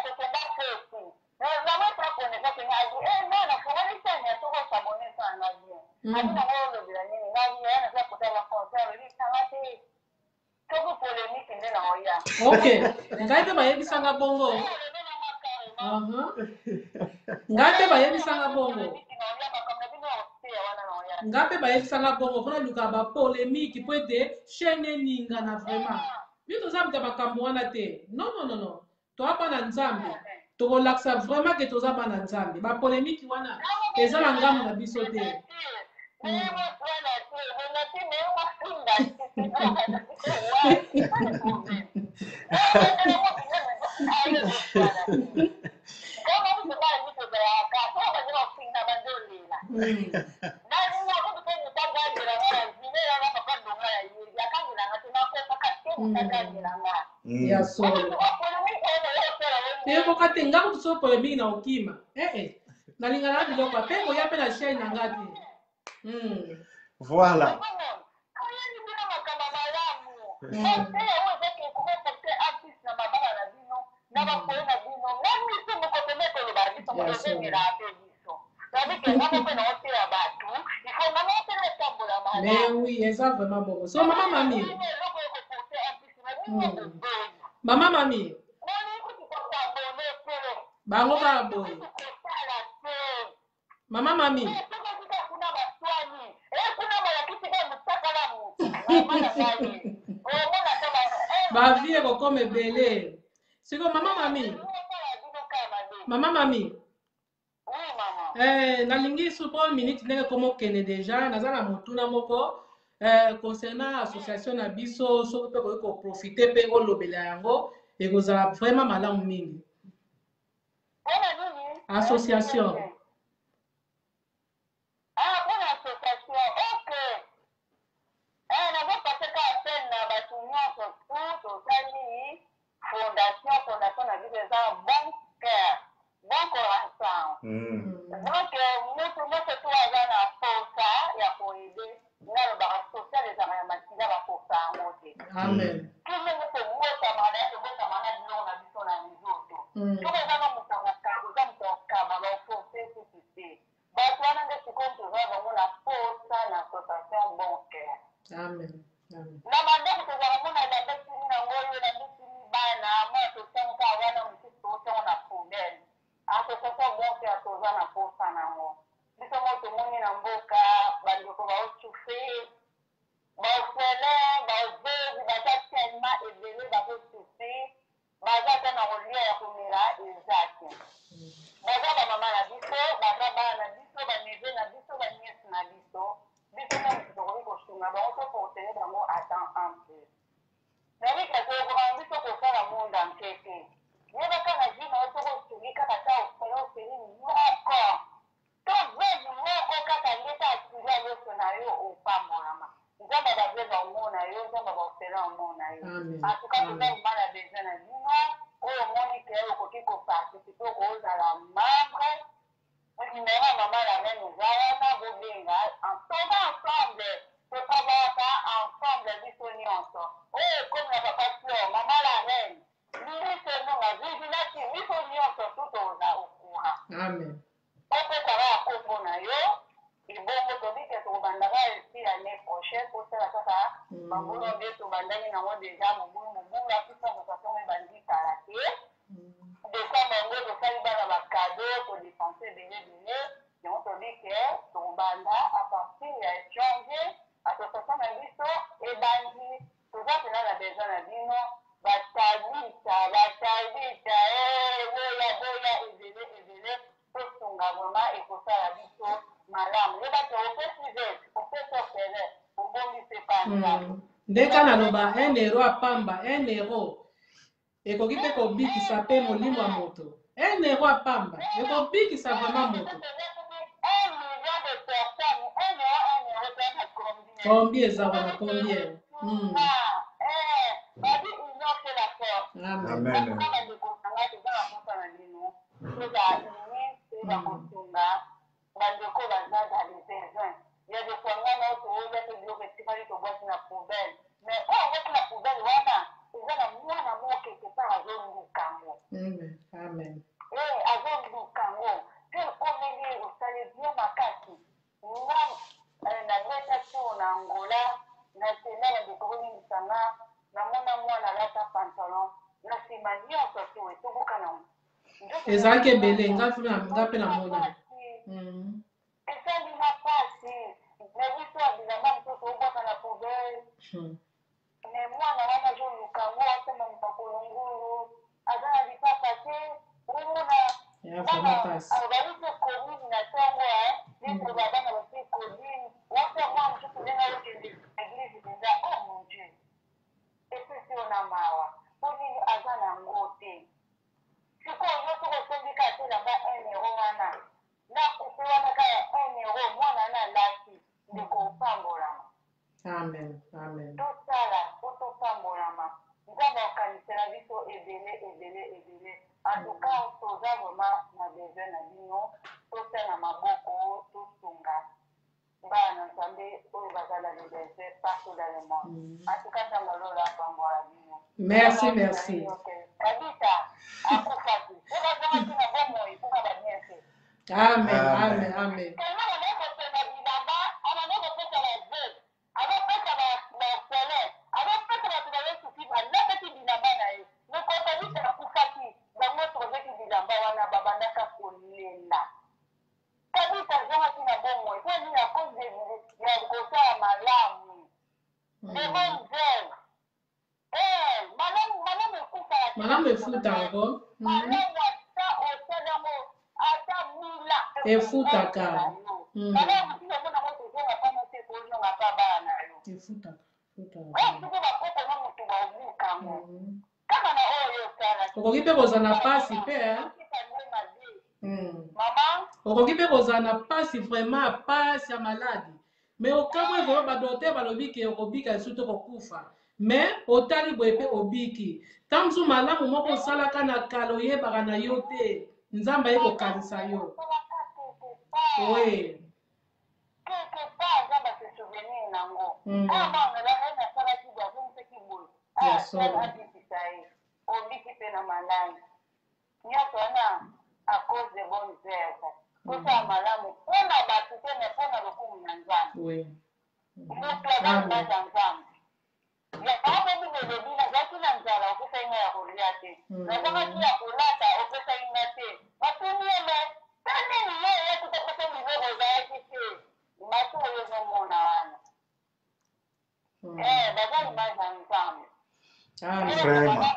tokenda feti, namoi akonesaki nga, adi nga nafungoli chaîne ya soko osabone sa nga bien. Adi nango olobela nini? Ngai ya naza kotala concert, olobi sanga te, soki polémique nde na oya.
Ok, ngai mpe bayebisanga bongo. Ngai mpe bayebisanga bongo, ngai mpe bayebisanga bongo mpona luka bapolémique mpo ete chaîne eningana. Vraiment, biso toza moto ya makambo wana te. Non, non, non, non, toza bana Nzambe, tokolakisa vraiment ke toza bana Nzambe. Bapolémique wana eza na ngambo na biso te. Solo eyokoka te. Nga kutu so polémique na okima, ee, nalingana na biloko mpe koya mpe na chaîne na nga te.
Voilà.
Oyebi bino makambo malamu te, oyo ezaki ekokoporte artiste na mabala na bino, na bafoye na bino, na biso moko pene koloba biso moko ezengelaka mpe biso nabike nga moko na oteya bato, ifo nga moko mpe natambola.
Mais oui, eza vraiment bongo. So mama mami,
eloko ekoporte artiste na bino boboyi.
Mama mami.
Boni kuti kosabone te.
Bango kaka boye.
Kosala te.
Mama mami.
Soki kuna baswani e kuna balakisi ka mosakala motu, mama na ngai, omona ta.
Bavie ekokoma ebele sikoyo. Mama mami, mama mami.
Oui, mama.
Nalingi su po minute ndenge ekoma okende déjà, naza na motuna moko concernant association na biso. Soki mpe koki koprofite mpe olobela yango, ekozala vraiment malamu mingi.
Mpona nini?
Association.
Ah, mpona association, ok. Nazopase ka appel na bato nyonso tu. Tosali fondation. Fondation na biso eza Bon Cœur Bon Corazon. Donc mutu nyonso tu aza na posa ya koaider, nga alobaka social ezalaka ya makila, bakosa yango te.
Amen.
Ndenge tobotama na tobotama na biloko na biso na nzoto. Soki oza na moto akokaba, oza moto akokaba, baforce susu te. Bato wana nde sikoyo toza bango na posa na association Bon Cœur.
Amen, amen.
Na bandako tozala mona elamba esili nango, oyo elamba esili bana mwa association kaka wana, mosusu tokotiango na poubelle. Association Bon Cœur toza na posa nango. Biso mo tomoni na mboka bandeko baosouffrir, baorphelin, baveuve baza tellement ebele, bazosouffrir, baza te na kolia, ya komela eza te. Baza bamama na biso, baza bana na biso, baneveux na biso, banièces na biso. Biso nde moto tokoki kosunga bango, toportele bango ata un peu. Nayebi kasi okokanga biso kosala monde entier te. Yebaka na vie na yo, soki osungi kaka ta orphelin, orpheline moko to veuve moko kaka, ndenge atira nyonso na yo, opambolama. Nzambe baveuve amona yo, Nzambe baorphelin amona yo. En tout cas, toza vraiment na besoin na bino. Oyo omoni ke okoki koparticipe, okozala membre, numéro ya mama la reine eza wana, bobenga. Toza ensemble, totravaillaka ensemble biso nyonso. Oyo ekomi na papa Flor, mama la reine, biso nonga viginati, biso nyonso tu toza au courant.
Amen.
Opesaka ya kombo na yo ebongo, tobike tokobandaka esi année prochaine posala kaka bambula nde tobandaki nango déjà. Mobulu mobulu apesa association ebandi kala te. Décembre yango tosali bana bacadeau, todepense ebele ebele. Yango tobike tokobanda à partir ya janvier. Association na biso ebandi, toza mpena na besoin na bino. Batabita, batabita, boya, boya ebele ebele, tosunga vraiment, ekosala biso malamu. Yebaki opesi veuve, opesi orphelin, obongisi epa Nzambe.
Ndeka naloba, 1 euro apamba, 1 euro ekoki mpe kobikisa mpe molimo ya moto. 1 euro apamba ekobikisa vraiment moto.
1 million de personnes, 1 euro, 1 euro toyaka combien?
Combien eza wana? Combien?
Babi union fait la force.
Amen.
Amen.
Bandeko na ngai, toza na posa na bino, tozala unis, toyeba kosunga bandeko baza dans les besoins. Ya des fois ngai na yo toyolia te, biloko etikali tobwaki na poubelle, mais oyo obwaki na poubelle wana eza na mwana moko quelque part azoluka yango.
Amen, amen.
Azoluka yango mpe ekomeli, osali bien makasi. Nga nabeta tour na Angola, nakenda na ndeko, bolimbisanga, namona mwana alata pantalon na nsima nyonso tu etoboka nango.
Ezalaki ebele, nga mpe namona.
Esalinga mpasi na biso ya bilamba mosusu obwaka na poubelle, mais mwana wana azoluka yango, asomba makolo ngulu, aza na lipapa te, omona. Bali te commune na ntongo netoba bana basi commune wata mwana mosusu ndenge ayokende église mpenza. Oh mon Dieu, epesi yo na mawa. Mpo nini aza na yango te? Sikoyo yo soki osombi kaka te elamba 1 euro wana, na coupe wana kaka ya 1 euro, mwana wana alati, ndeko, opambolama.
Amen, amen.
Tosala po topambolama, Nzambe akokanisela biso. ebele. En tout cas, toza vraiment na besoin na bino, totia na maboko, tosunga bana na Nzambe oyo baza na le besoin partout dans le monde. En tout cas, Nzambe alola apambola bino.
Merci, merci.
Kabisa akufaki, soki azongaki na bomoi mpona ba bienfait.
Amen, amen, amen.
Tellement abandaki kotonga bilamba, abandaki kopesa ba veuves, azopesa ba orphelins, azopesa bato ba Yesu Christ, alataki bilamba na ye. Mokolo Tabitha akufaki, bango nyonso bazwaki bilamba wana, babandaka kolela. Tabitha azongaki na bomoi mpo nini? À cause de ya kosala malamu, de bonnes œuvres. Eh, malamu, malamu ekufaka te.
Malamu efutaka ko.
Malamu ata osali yango ata mila
Efutaka.
Malamu mosusu omona ngo kozonga pa moto ekozonga pa bana na yo.
Efutaka. Efutaka.
Oyo soki bakoko na moto baobuka yango. Kaka na oyo yo osala.
Okoki mpe kozala na pasi mpe.
Mama?
Okoki mpe kozala na pasi vraiment, pasi ya maladi. Mais okamwe vraiment ba docteur balobi ke okobika lisusu to kokufa. Mais otali boye pe obiki. Tango mosusu malamu moko osalaka na kala oyebaka na yo te. Nzambe aye kokanisa yo. Oui.
Quelque part Nzambe a se souvenir nango. Ah bon, nasalaki boye, azongisaki boye. Ah, abikisa ye. Obiki pe na maladi. Nionso wana à cause de bonnes oeuvres. Tosala malamu mpo na bato te mais mpo na lokumu na Nzambe. Moto aza image ya Nzambe. Yango mpe Bible elobi nazalaki na nzala opesaki ngai ya kolia te. Nazangaki ya kolata opesaki ngai te. Batuni ye mais mpe nini yo oyaki kopesa biloko ozalaki te. Bato oyo ozomona wana. Eh, baza image ya Nzambe.
Vraiment.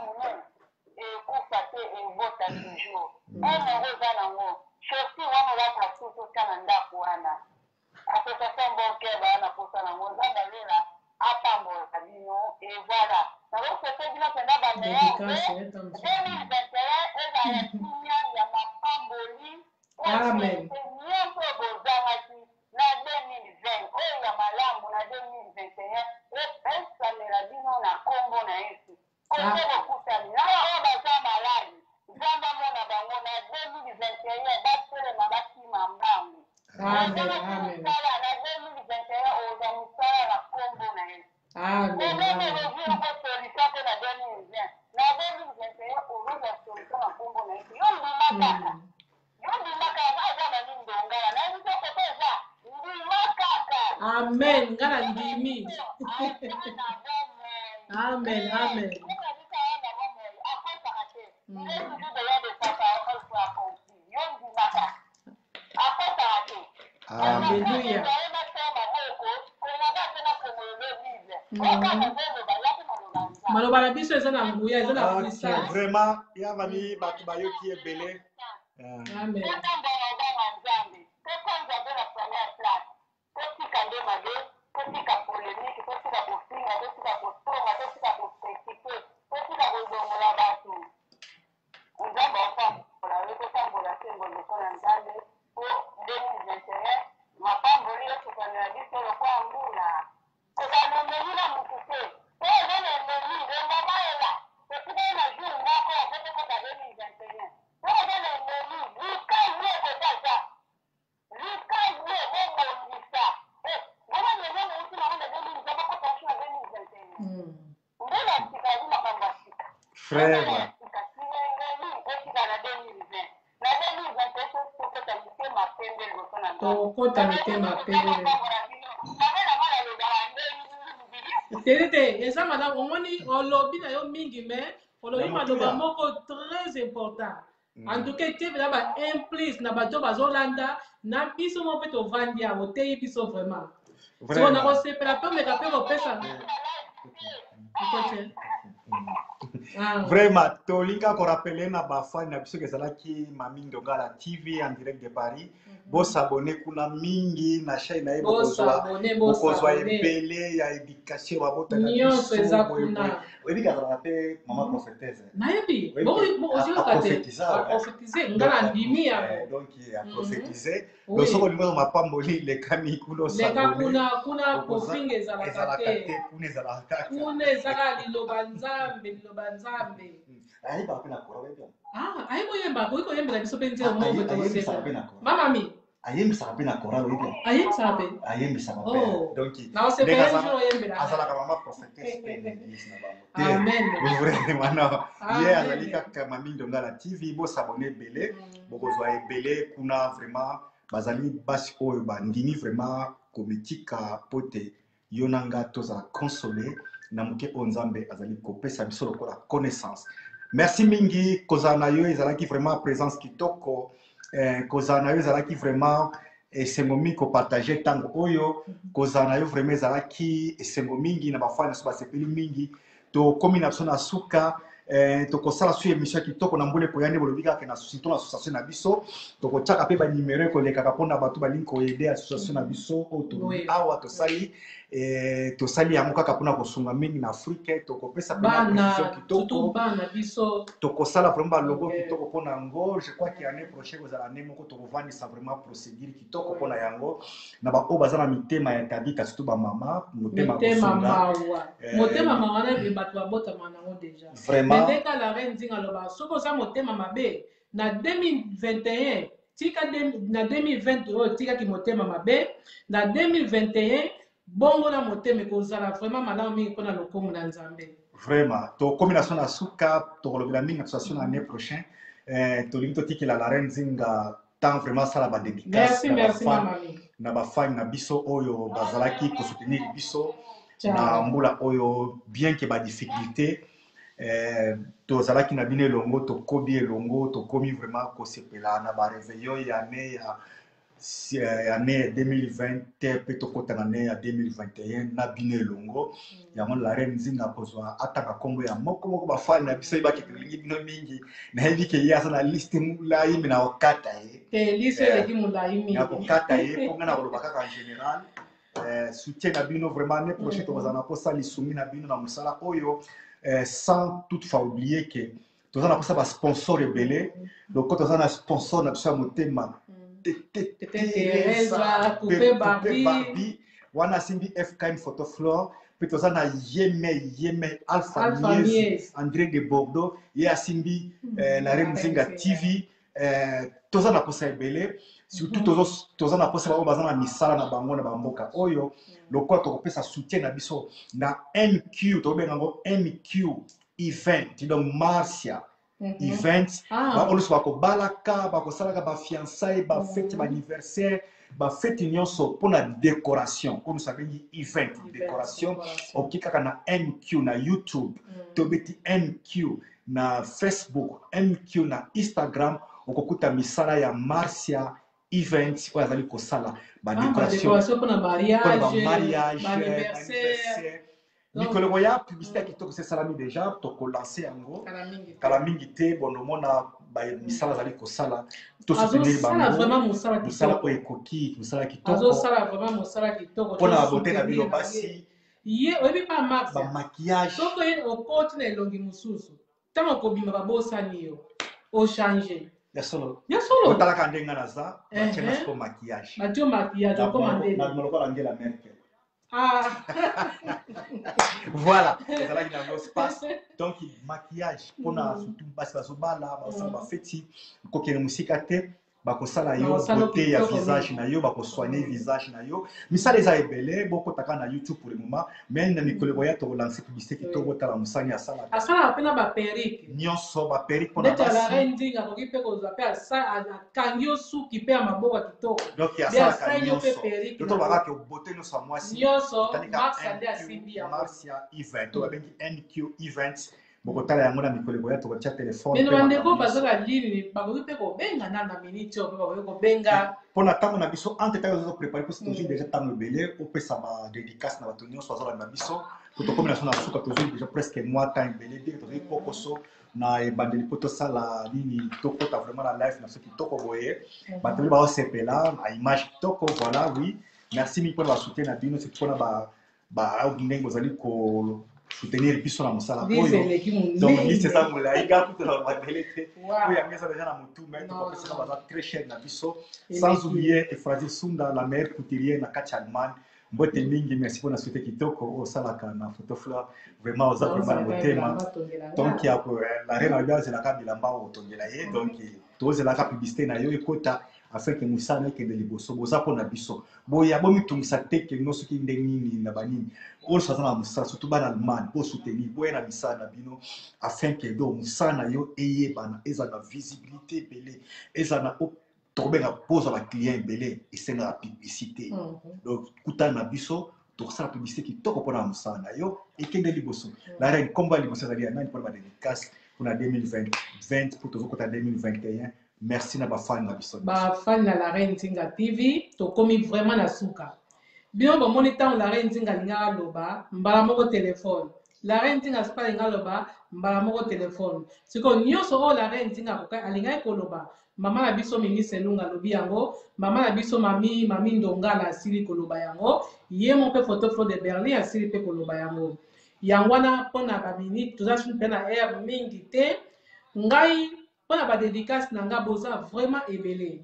Ekufa te, ebota toujours. Un euro oza nango, chaussure wana olata susu otya na ndako wana. Association Bon Cœur baya na posa nango, Nzambe alola apambola bino. Et voilà. Nakosete bino mpenza ba meilleur 2021 ezala ya kimia ya mapamboli.
Amen.
Nyonso bozangaki na 2020 oyo ya malamu na 2021 epesamela bino na kombo na Yesu. Kote bokutani na oyo baza maladi, Nzambe amona bango na 2021 batelema bakima mbangu. Ozangaki mosala na 2021 ozwa mosala na kombo na Yesu. Problème olobi oko solution te na 2020, na 2021 okozwa solution na kombo na Yesu. Yo ndima kaka. Yo ndima kaka aza na nini ndongala na yebi te kote eza ndima kaka.
Amen nga na ndimi. Amen amen. Alléluia. Maloba na biso eza na nguya, eza na puissance.
Vraiment, ya bami bato bayoki ebele.
Amen.
Totambola obanga Nzambe, totia Nzambe na première place, totika nde mabe, totika polemique, totika kofinga, totika kotonga, totika ko critique, totika kodongola bato. Nzambe apambola yo, totambola sembo liboso na Nzambe po 2021 mapamboli esopanela biso lokola mbula. Kozala na ennemi na mutu te. Po oza na ennemi, le moment est là. Totikali na jour moko po tokota 2021. Po oza na ennemi, luka ye kote aza. Luka ye, bobongisa. Eh, bongo ennemi oyo bowuti nango na 2020, bokota lisusu na 2021. Mbula ya sika ezali makambo ya sika.
Frère.
Ya sika, ennemi etikala na 2020. Na 2021 tokota mitema pembe liboso na Nzambe.
Tokota mitema pembe. Te te, eza malamu omoni olobi na yo mingi mais olobi maloba moko très important. En tout cas, etie mpenza ba implice na bato bazolanda na biso moko mpe tovandi awa oteyi biso vraiment. Siko nakosepela mpe omeka mpe kopesa
Vraiment, tolinga ko rappeler na ba fan na biso ezalaki Mami Ndongala TV en direct de Paris. Bo s'abonner kuna mingi na chaîne na ye bokozwa bokozwa ebele ya éducation babota na
biso eza kuna.
Oyebi kazalaka mpe mama prophétesse.
Nayebi. Ozoyoka te. Prophétise nga na ndimi yango.
Donc a prophétise. Donc soki olingi ozwa mapamboli lekami kuna
leka kuna kuna kofinga ezalaka te
kuna ezalaka kaka
kuna ezalaka liloba nzambe liloba nzambe.
Ayebaka mpe na chorale, oyebi yango?
Ah, ayebi koyemba, akoki koyembela biso mpe nzembo moko boye.
Ayembisaka
Tokosepela.
mpe na chorale.
Mama mi.
Ayembisaka mpe na chorale, oyebi yango?
Ayembisaka mpe.
Ayembisaka mpe.
Oh.
Donc
Nakosepela
ndenge
ye jour oyembela.
azalaka mama prophétesse mpe na église na bango te.
Amen.
Vraiment, non. Ye azali
Amen.
kaka Mami Ndongala TV. Bosabone ebele, bokozwa ebele kuna. Vraiment, bazali basi oyo bandimi vraiment komitika po te yo na nga tozala consolé na moke oyo Nzambe azali kopesa biso lokola connaissance. Merci mingi kozala na yo, ezalaki vraiment présence kitoko. Kozala na yo ezalaki vraiment esengo mingi kopartage ntango oyo. Kozala na yo vraiment ezalaki esengo mingi na bafani nyonso, basepeli mingi. Tokomi na biso na suka. Tokosala su émission ya kitoko na mbula ekoya, nde bolobi kaka na surtout na association na biso. Tokotiaka mpe banimero ekolekaka mpona bato balingi koaider association na biso oyo tolobi awa. Tosali yango kaka mpona kosunga mingi na Afrique. Tokopesa mpena
Bana
précision
surtout
kitoko.
Bana biso.
Tokosala vraiment balogo kitoko mpona yango. Je crois que année prochaine kozala année moko tokovandisa vraiment procédure kitoko mpona yango, na baoyo baza na mitema ya Tabita, surtout bamama motema
Mitema
kosunga.
mawa. Motema mawa wana ebe bato babotama nango déjà.
Vraiment.
Mais ndenge la reine Nzinga aloba, soki oza motema mabe na 2021, tika na 2020 oyo, tikaki motema mabe na 2021, bongo na motema ekozala vraiment malamu mingi mpona lokumu na Nzambe.
Vraiment, tokomi na so na suka. Tokolobela mingi na association na année prochaine. Tolingi totikela la reine Nzinga temps vraiment asala badédicace
Merci.
na
Merci.
bafan
Mamami.
na bafani na biso oyo bazalaki kosoutenir biso na
Ciao.
mbula oyo, bien que badifficulté. Tozalaki na bino elongo, tokobi elongo, tokomi vraiment kosepela na baréveillon ya année ya année 2020, mpe tokɔta na année ya 2021 na bino elongo. Yango la reine Nzinga kozwa atanga nkombo ya moko moko bafani na biso, yebaki tolingi bino mingi. Nayebi ke ye aza na liste molai, me na kokata ye.
Te, liste eleki molai mingi.
Na kokata ye mpo ngai na koloba kaka en général, soutien na bino vraiment. Année prochaine tokozala na mposa lisungi na bino na mosala oyo, sans toutefois oublier ke toza na mposa basponsor ebele. Loko toza na sponsor na biso ya motema, Tete.
Tete Teresa, Poupée Barbie.
Barbie wana asimbi FKM Photoflore. Mpe toza na Yeme Yeme Alpha,
Alpha
Miezi,
Miezi.
André de Bordeaux, ye asimbi la reine Nzinga
Nzinga.
TV. Toza na posa ebele, surtout toza na posa bango baza na misala na bango na bamboka oyo. Lokola tokopesa soutien na biso na MQ, tokobenga yango MQ Event, donc Marcia Event. Baoyo nyonso bakobalaka, bakosalaka bafiançailles, bafete, baanniversaire, bafete nyonso mpona décoration, oyo nyonso abengi event,
Event,
décoration.
Décoration.
Oki kaka na MQ na YouTube, tobeti MQ na Facebook, MQ na Instagram, okokuta misala ya Marcia Event oyo azali kosala badécoration.
Badécoration mpona
mpona
mariage,
bamariage,
baanniversaire. Donc,
mikolo koya, publicité ya kitoko esalami déjà, tokolancer yango.
Kala mingi te.
Kala mingi te. Bon, omona misala azali kosala, tosoutenir
Azosala
bango.
vraiment mosala
Mosala
kitoko.
oyo ekoki, mosala kitoko.
Azosala vraiment mosala kitoko.
Mpona babote na bino
Tosoutenir
basi.
Ye oyebi pa Max.
Bamaquillage.
Soki oye okoti na elongi mosusu, ntango okobima, babosani yo, ochange.
Ya solo.
Ya solo.
Otalaka ndenge naza, batianga siko maquillage.
Batio maquillage, okoma ndenge.
Nabima lokola Angela Merkel.
Ah.
Voilà, ezalaki nango space. Donc maquillage mpona surtout basi bazobala, bazosala bafeti, kokende mosika te, bakosala yo
Bakosala
beauté ya
kitoko
visage
mingi.
na yo, bakosoigne visage na yo. Misala eza ebele, bokotaka na YouTube pour le moment, mais na mikolo ekoya tokolancer publicité kitoko. Otala mosani asalaka.
Asalaka mpe na baperruque.
Nyonso, baperruque mpona
Ndeti ala
basi.
reine Ndinga akoki mpe kozwa mpe akangi yo suki mpe ya maboko ya kitoko.
Donc
Mpe
asalaka
asali yo mpe
nyonso.
perruque.
To tolobaka ke beauté nyonso ya mwasi.
Nyonso.
Otali ka
Max nde
MQ,
asimbi yango.
Marcia Event to babengi MQ Event. Bokotala yango na mikolo ekoya, tokotia telefone
Bino
mpe
bandeko
makambo
baza
nyonso.
na ligne, bakoki mpe kobenga na minute oyo, mpe bakoki kobenga.
Mpona ntango na biso, entre ntango ozoprépare, mposi tozwi déjà ntango ebele, opesa badédicace na bato nyonso bazolanda biso, po tokomi na so na suka. Tozwi déjà presque mois temps ebele, bien tozwi kokoso na ebandeli mpo tosala nini, tokota vraiment na live na biso kitoko boye. Bato ebele baosepela na image kitoko. Voilà, oui, merci mingi mpona basoutien na bino, surtout mpona ndenge bozali kosoutenir biso na mosala
Liste
oyo.
eleki
Donc
monene.
liste eza molai, nga kuta na mabele te. Oyo yango eza déjà na motu, mais tokopesaka,
Non.
baza très cher na biso.
Eleki.
Sans oublier Efrasie Sunda, la meilleure couturière na kati ya Allemagne. Mbote mingi, merci mpona suite kitoko oyo osalaka na Photo Fleur. Vraiment oza vraiment na motema. Donc ya la reine alobi azelaka bilamba oyo otongela ye. Donc tozelaka publicité na yo ekota afin que mosala ekende liboso. Boza mpona biso. Boya bomitungisa te ke no soki ndenge nini na banini. Oyo aza na mosala, surtout bana Allemagne, bo soutenir, boya na misala na bino afin que donc mosala na yo eyebana, ezala na visibilité ebele, ezala na tokobenga poza ba client ebele, esengaka publicité. Donc kutana na biso, tokosala publicité kitoko mpona mosala na yo ekende liboso. La reine, kombo ya liboso ezali ya nani mpona badédicace mpona 2020 mpo tozokota 2021? Merci na bafani na biso.
Bafani na La Reine Nzinga TV, tokomi vraiment na suka. Bino bomoni, ntango La Reine Nzinga alingaka aloba, mbala moko telefone. La Reine Nzinga soki alinga aloba, mbala moko telefone. Sikoyo nyonso oyo La Reine Nzinga akoka alingaki koloba, mama na biso Mimi Selunga alobi yango, mama na biso Mami Ndongala asili koloba yango, ye mo mpe Photo Flo de Berlin asili mpe koloba yango. Yango wana mpona baminute toza mpe na aire mingi te. Ngai mpona badédicace na nga, boza vraiment ebele.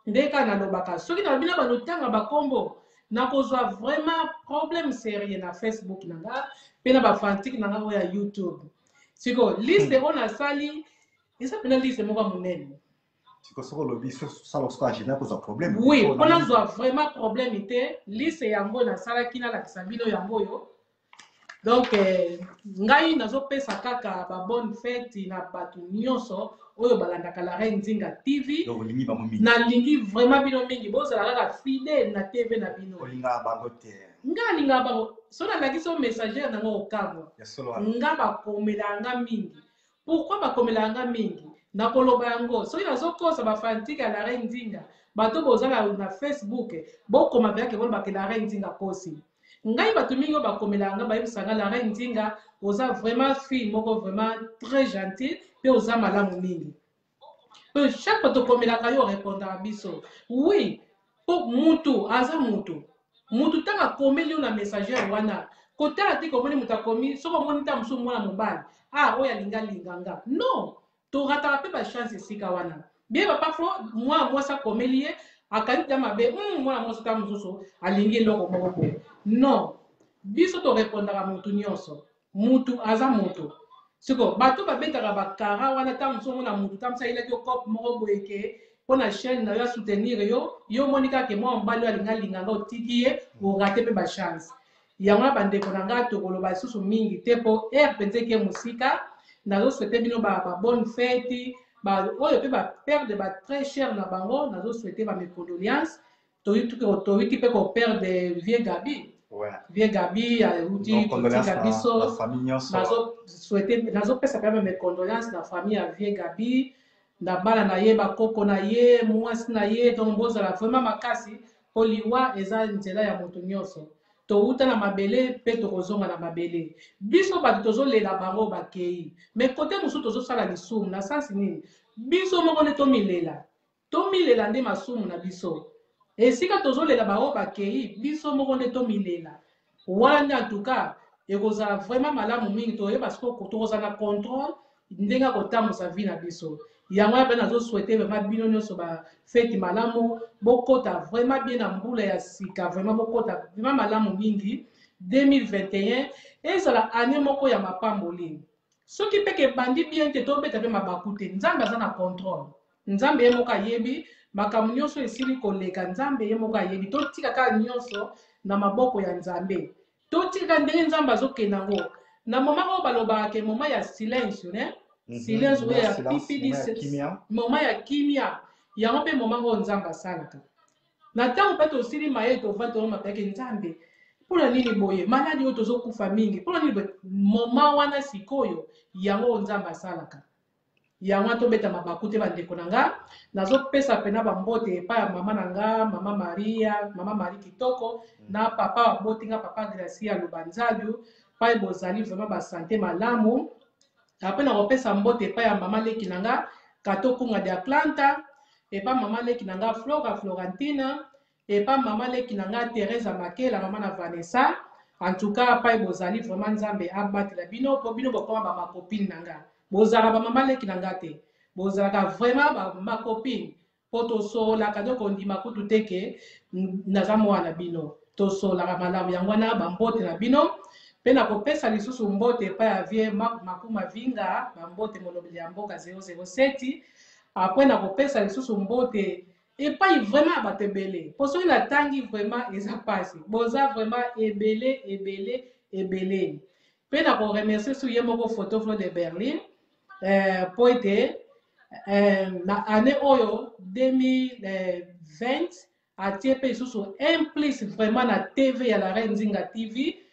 Nde kaka nalobaka, soki nalobi na banotanga bakombo, nakozwa vraiment problème sérieux na Facebook na nga mpe na bafantique na nga oyo ya YouTube. Sikoyo liste oyo nasali eza mpena liste moko ya monene.
Siko soki olobi sala soki agenda kozwa problème.
Oui, mpo nazwa vraiment problème te, liste yango nasalaki, nalakisa bino yango oyo. Donc ngai nazopesa kaka babonne fête na bato nyonso oyo balandaka La Reine Nzinga TV.
Donc olingi bango mingi.
Nalingi vraiment bino mingi. Bozala kaka fidèle na TV na bino.
Olingaka bango te?
Nga alingaka bango. So nalakisi o messager nango, okamwa.
Ya solo wana?
Nga bakomelaka nga mingi. Pourquoi bakomelaka nga mingi? Nakoloba yango soki nazokosa. Bafantique ya La Reine Nzinga, bato boza na Facebook, bokoma mpenza ke bolobake La Reine Nzinga kosi ngai. Bato mingi oyo bakomelaka nga bayebisa nga: "La Reine Nzinga, oza vraiment fille moko vraiment très gentille mpe oza malamu mingi mpe chaque fois tokomelaka yo, orépondaka biso." Oui, mpo mutu aza mutu. Mutu ntango akomeli yo na messager wana, kotala te komoni moto akomi. Soki omoni ntango mosusu mwana mobali, ah, oyo alinga alinga nga, non, torataka mpe bachance esika wana. Bien, papa Flo, mwana mwasi akomeli ye, akangi ta mabe, mwana mwasi ta mosusu alingi eloko moko boye. Non, biso torépondaka motu nyonso. Mutu aza moto. Siko bato babetaka bakara wana, ntango mosusu omona mutu ntango mosusu ayelaki yo cope moko boye ke mpo na chaîne na yo asoutenir yo, yo omoni kaka ke mwana mobali oyo alingi alinga nga, otiki ye, orate mpe bachance yango. Na bandeko na nga, tokoloba lisusu mingi te mpo heure mpenza eke mosika. Nazosouhaite bino babonne fête. Oyo mpe baperdre ba très cher na bango, nazosouhaite bames condoléances. Toyuti mpe koperdre vieux Gabi. Vieux Gabi auti kotika biso. Nazopesa mpe mes condoléances na famille ya vieux Gabi, na bana na ye, bakoko na ye, mwasi na ye. Donc bozala vraiment makasi mpo liwa eza nzela ya moto nyonso. Touta na mabele mpe tokozonga na mabele. Biso bato tozolela bango bakei, mais kote mosusu tozosala lisumu na sansi nini? Biso moko nde tomilela, tomilela nde masumu na biso. Esika tozolela baoyo bakei, biso moko nde tomilela wana nde. En tout cas, ekozala vraiment malamu mingi toyeba sikoyo tokozala na contrôle ndenge akotambusa vie na biso. Yango wana mpe nazosouhaite vraiment bino nyonso bafeti malamu. Bokota vraiment bien na mbula ya sika, vraiment bokota vraiment malamu mingi. 2021 ezala année moko ya mapamboli. Soki mpe kebandi bien te, tobeta mpe mabaku te. Nzambe aza na contrôle. Nzambe ye moko ayebi makambo nyonso esili koleka. Nzambe ye moko ayebi. Totika kaka nyonso na maboko ya Nzambe. Totika ndenge Nzambe azokende yango. Na moment oyo balobaka ke moment ya silence, ne silence oyo ya pipidi, moment ya kimia, yango mpe moment oyo Nzambe asalaka. Na ntango mpe tosili maye, tovandi, toloma mpe Nzambe, mpona nini boye? Maladi oyo, tozokufa mingi, mpona nini boye? Moment wana sikoyo, yango oyo Nzambe asalaka yango wana. Tobeta mabaku te, bandeko na nga. Nazopesa mpena bambote epai ya mama na nga, mama Maria, mama Marie kitoko, na papa baboti nga, papa Gracia Lubanzalu, pai bozali vraiment basanté malamu. Apres nakopesa mbote epai ya mama leki na nga Kato Kunga de Atlanta, epai mama leki na nga Flora Florentina, epa mama leki na nga Teresa Makela, mama na Vanessa. En tout cas, pai bozali vraiment, Nzambe abatela bino, mpo bino bokoma bamacopine na nga. Bozalaka bamama leki na nga te, bozalaka vraiment bamacopine, mpo tosololaka. Donc ondima kutu te ke naza mwana bino. Tosolaka malamu. Yango wana bambote na bino. Mpe nakopesa lisusu mbote epai ya vie Mark Makuma Vinga, bambote molobeli ya mboka 007. Après nakopesa lisusu mbote epai vraiment ya bato ebele, po soki natangi vraiment eza pasi, boza vraiment ebele ebele ebele. Mpe nakoremercier su ye moko Photoflo de Berlin, po ete na année oyo 2020 atie mpe lisusu un plus vraiment na TV ya la Reine Nzinga TV.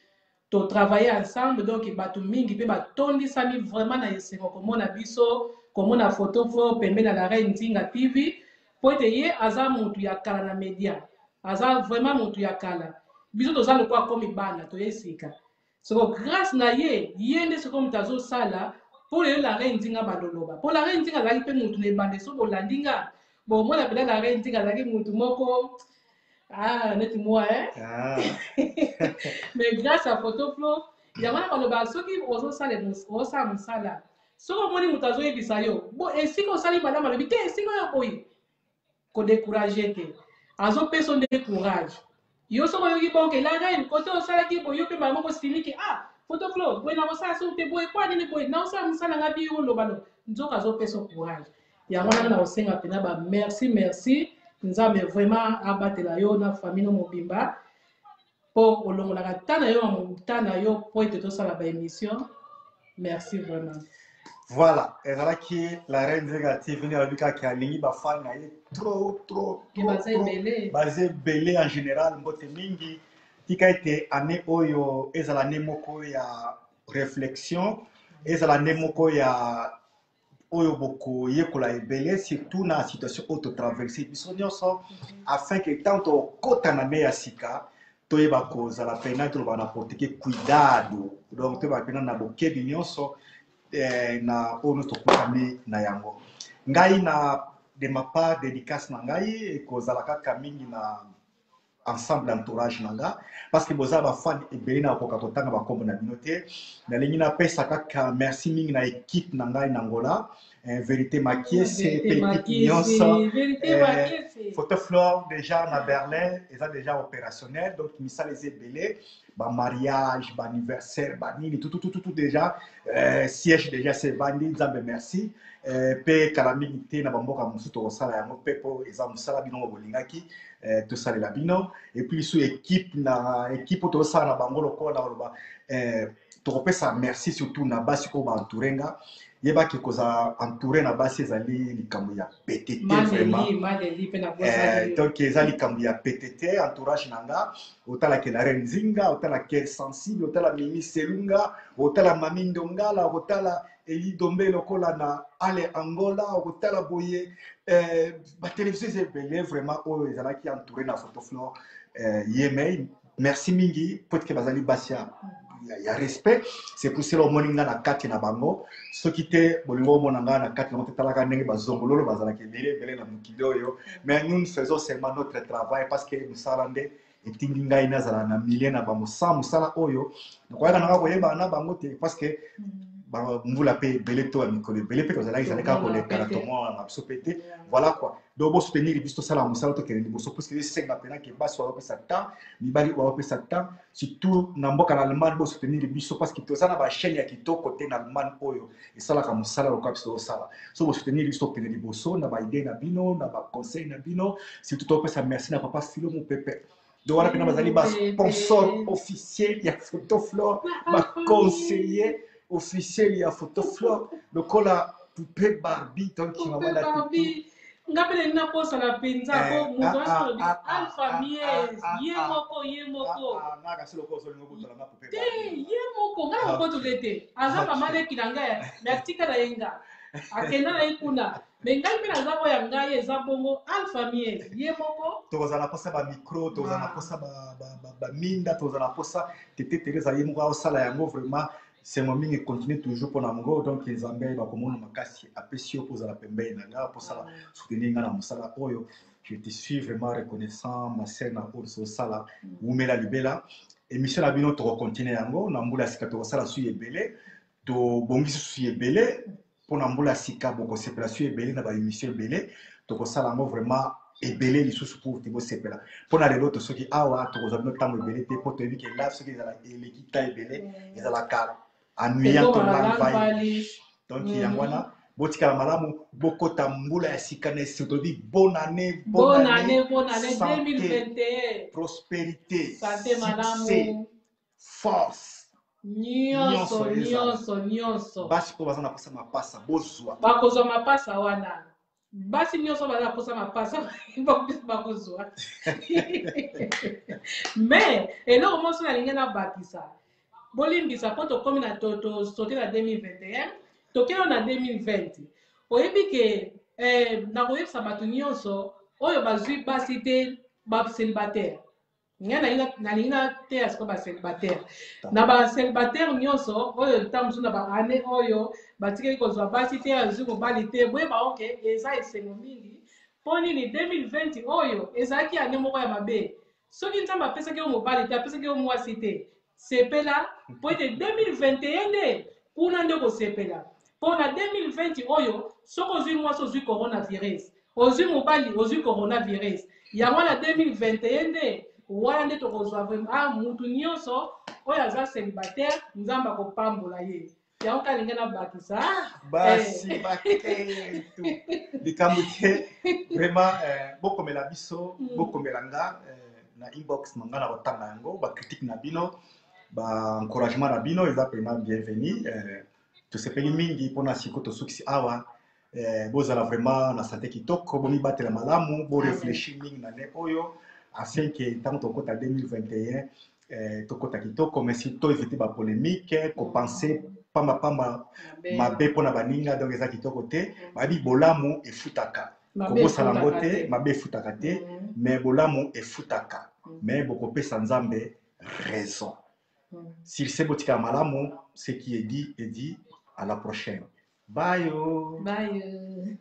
To travailler ensemble, donc bato mingi mpe batondisami vraiment na esengo komona biso, komona Photoflo pembeni ya la Reine Nzinga TV, po ete ye aza mutu ya kala na media, aza vraiment mutu ya kala. Biso toza lokola komi bana toye sika. Soko grâce na ye, ye nde soko mutu azosala po lelo la Reine Nzinga baloloba. Po la Reine Nzinga azalaki mpe mutu na ebande, soki bolandi nga, bomona mpenza la Reine Nzinga azalaki mutu moko neti moi, hein? Mais grâce à Photoflo, yango wana baloba soki ozosala mosala, soki omoni moto azoyebisa yo, bo esika osali malamu alobi te esika oyo boye, kodécourager te, azopesa nde courage. Yo soki oyoki bonke la reine kote osalaki boye, yo mpe mbala moko osiliki, Photoflo boye nakosala soki te boye kwa nini boye naosala mosala nga bi oloba no, nzoka azopesa courage. Yango wana nakosenga mpena ba merci merci, Nzambe vraiment abatela yo na famille no mobimba, po olongolaka ta na yo ta na yo po ete tosala ba émission. Merci vraiment.
Voilà, ezalaki la Reine Nzinga TV nde alobi kaka alingi bafani na ye trop trop trop,
baza ebele,
baza ebele en général. Mbote mingi, tika ete année oyo ezala année moko ya réflexion, ezala année moko ya oyo bokoyekola ebele, surtout na situation oyo totraverse biso nyonso, afin que tant tokota na année ya sika toyeba kozala pena, toloba na portugais cuidado, donc toyeba pena na bokebi nyonso na oyo nyonso tokutani na yango. Ngai na de ma part, dédicace na ngai ekozala kaka mingi na ensemble entourage na nga, parce que boza bafani ebele, na kokoka kotanga bakombo na bino te. Nalingi napesa kaka merci mingi na équipe na ngai na Angola, Vérité Makiese, mpe équipe nyonso. Photoflore déjà na Berlin eza déjà opérationnel, donc misala eza ebele, bamariage, baanniversaire, banini, tout, tout, tout, tout déjà, siège déjà sevandi, Nzambe merci. Mpe kala mingi te na bamboka mosusu tokosala yango mpe, mpo eza mosala bino bolingaki tosalela bino. Et puis lisusu équipe na équipe oyo tozosala na bango, lokola na koloba, tokopesa merci surtout na basi oyo baentoure nga. Yebaki kozala entouré na basi ezali likambo ya pete te vraiment. Donc eza likambo ya pete te. Entourage na nga, otalaki la Reine Nzinga, otala Ker Sensible, otala Mimi Selunga, otala Mami Ndongala, otala Eli Dombe lokola na Ale Angola, okotala boye batelevizio eza ebele vraiment oyo ezalaki entouré na Photoflore. Ye mei merci mingi po ete bazali basi ya respect. C'est pour cela omoni nga na kati na bango. Soki te bolingo omona nga na kati na bango te, talaka ndenge bazongololo bazalaka ebele ebele na mokili oyo. Mais nous, nous faisons seulement notre travail, parce que mosala nde etindi ngai nazala na milieu na bango. Sans mosala oyo, nakoyaka nanga koyebana na bango te, parce que mbula mpe ebele to ya mikolo ebele mpe tozalaki ezali kaka koleka na tomona na biso mpe te. Voilà quoi. Donc bosoutenir biso, tosala mosala, tokende liboso, puisque esenga mpena ke basi bazopesa temps, mibali oyo bazopesa temps, surtout na mboka na Allemagne. Bosoutenir biso parce que toza na bachaîne ya kitoko te na Allemagne oyo esalaka mosala lokola biso tozosala. So bosoutenir biso, tokende liboso na baidée na bino, na baconseil na bino. Surtout topesa merci na papa Filo Mopepe. Donc wana mpena bazali basponsor officiel ya Photoflore, baconseiller officiel ya Photoflore, lokola Poupée Barbie. Donc
mama na Barbie, nga mpe nalingi nakosala mpenza po moto alobi Alpha Mies ye moko, ye moko te, ye moko nga na kokotole te. Aza mama leki na ngai, me atika na ye nga, akenda na ye kuna, me ngai mpe naza oyo ya ngai eza bongo Alpha Mies ye moko.
Tokozala na posa bamicro, tokozala na posa baminda, tokozala na posa tete Teresa ye moko aosala yango. Vraiment sengo mingi, continue toujours mpona yango. Donc Nzambe bakomona makasi apesi yo kozala pembeni na nga, mposala soutenir nga na mosala oyo. Je te suis vraiment reconnaissant, ma sœur, na oyo osala. Wumela libela. Émission na bino tokocontinue yango na mbula ya sika, tokosala su ebele, tobongisi susu ebele mpona mbula ya sika. Bokosepela su ebele na baémission ebele tokosala yango vraiment. Ebele lisusu pour te bosepela. Mpo na lelo tosoki awa, tokozwa bino ntango ebele te, mpo toyebi ke live soki ezala eleki ta ebele, ezalaka ennuyant to
Ekomaka
lang vai.
Lang.
Donc yango wana, botikala malamu, bokota mbula ya sika na esengo. Tolobi bonne année,
bonne
bonne
année, bonne année
santé,
2021,
prospérité,
santé
succès,
malamu,
force
nyonso
nyonso ezala.
Nyonso nyonso.
Basi mpo baza na posa mapasa, bozwa.
Bakozwa mapasa wana. Basi nyonso baza na posa mapasa, bakozwa. Mais eloko moso nalingi nabakisa, bolimbisa mpo tokómi na tosote na 2021, tokende na 2020. Oyebi ke nakoyebisa bato nyonso oyo bazwi basi te, bacélibataire, ngai nalingi nateya sikoyo bacélibataire. Na bacélibataire nyonso oyo ntango mosusu na baannée oyo batikeli kozwa basi te, azwi mobali te, boyeba oke eza esengo mingi. Mpo nini? 2020 oyo ezalaki année moko ya mabe. Soki Nzambe apesaki yo mobali te, apesaki yo mwasi te, sepela, mpo ete 2021 nde kuna nde kosepela. Mpo na 2020 oyo, soki ozwi mwasi, ozwi coronavirus, ozwi mobali, ozwi coronavirus. Yango na 2021 nde wana nde tokozwa vraiment. Ah, mutu nyonso oyo aza célibataire, Nzambe akopambola ye. Yango kaka lingi nabakisa.
Basi baketu likambo te. Vraiment, bokomela biso, bokomela nga na inbox na nga, na kotanga yango. Bacritique na bino, baencouragement na bino eza vraiment bienvenu. Tosepeli mingi mpona siko tosukisi awa. Bozala vraiment na santé kitoko, bomibatela malamu, boréfléchir mingi na ne oyo, afin ke ntango tokota 2021, tokota kitoko. Mais surtout éviter bapolémique, kopenser pambapamba mabe mpona baninga. Donc eza kitoko te. Bayebi bolamu efutaka, kobosana yango te. Mabe efutaka te, mais bolamu efutaka. Mais bokopesa Nzambe raison. Sur ce, botikala malamu. Ce qui est dit est dit. À la prochaine, bye.
Bye.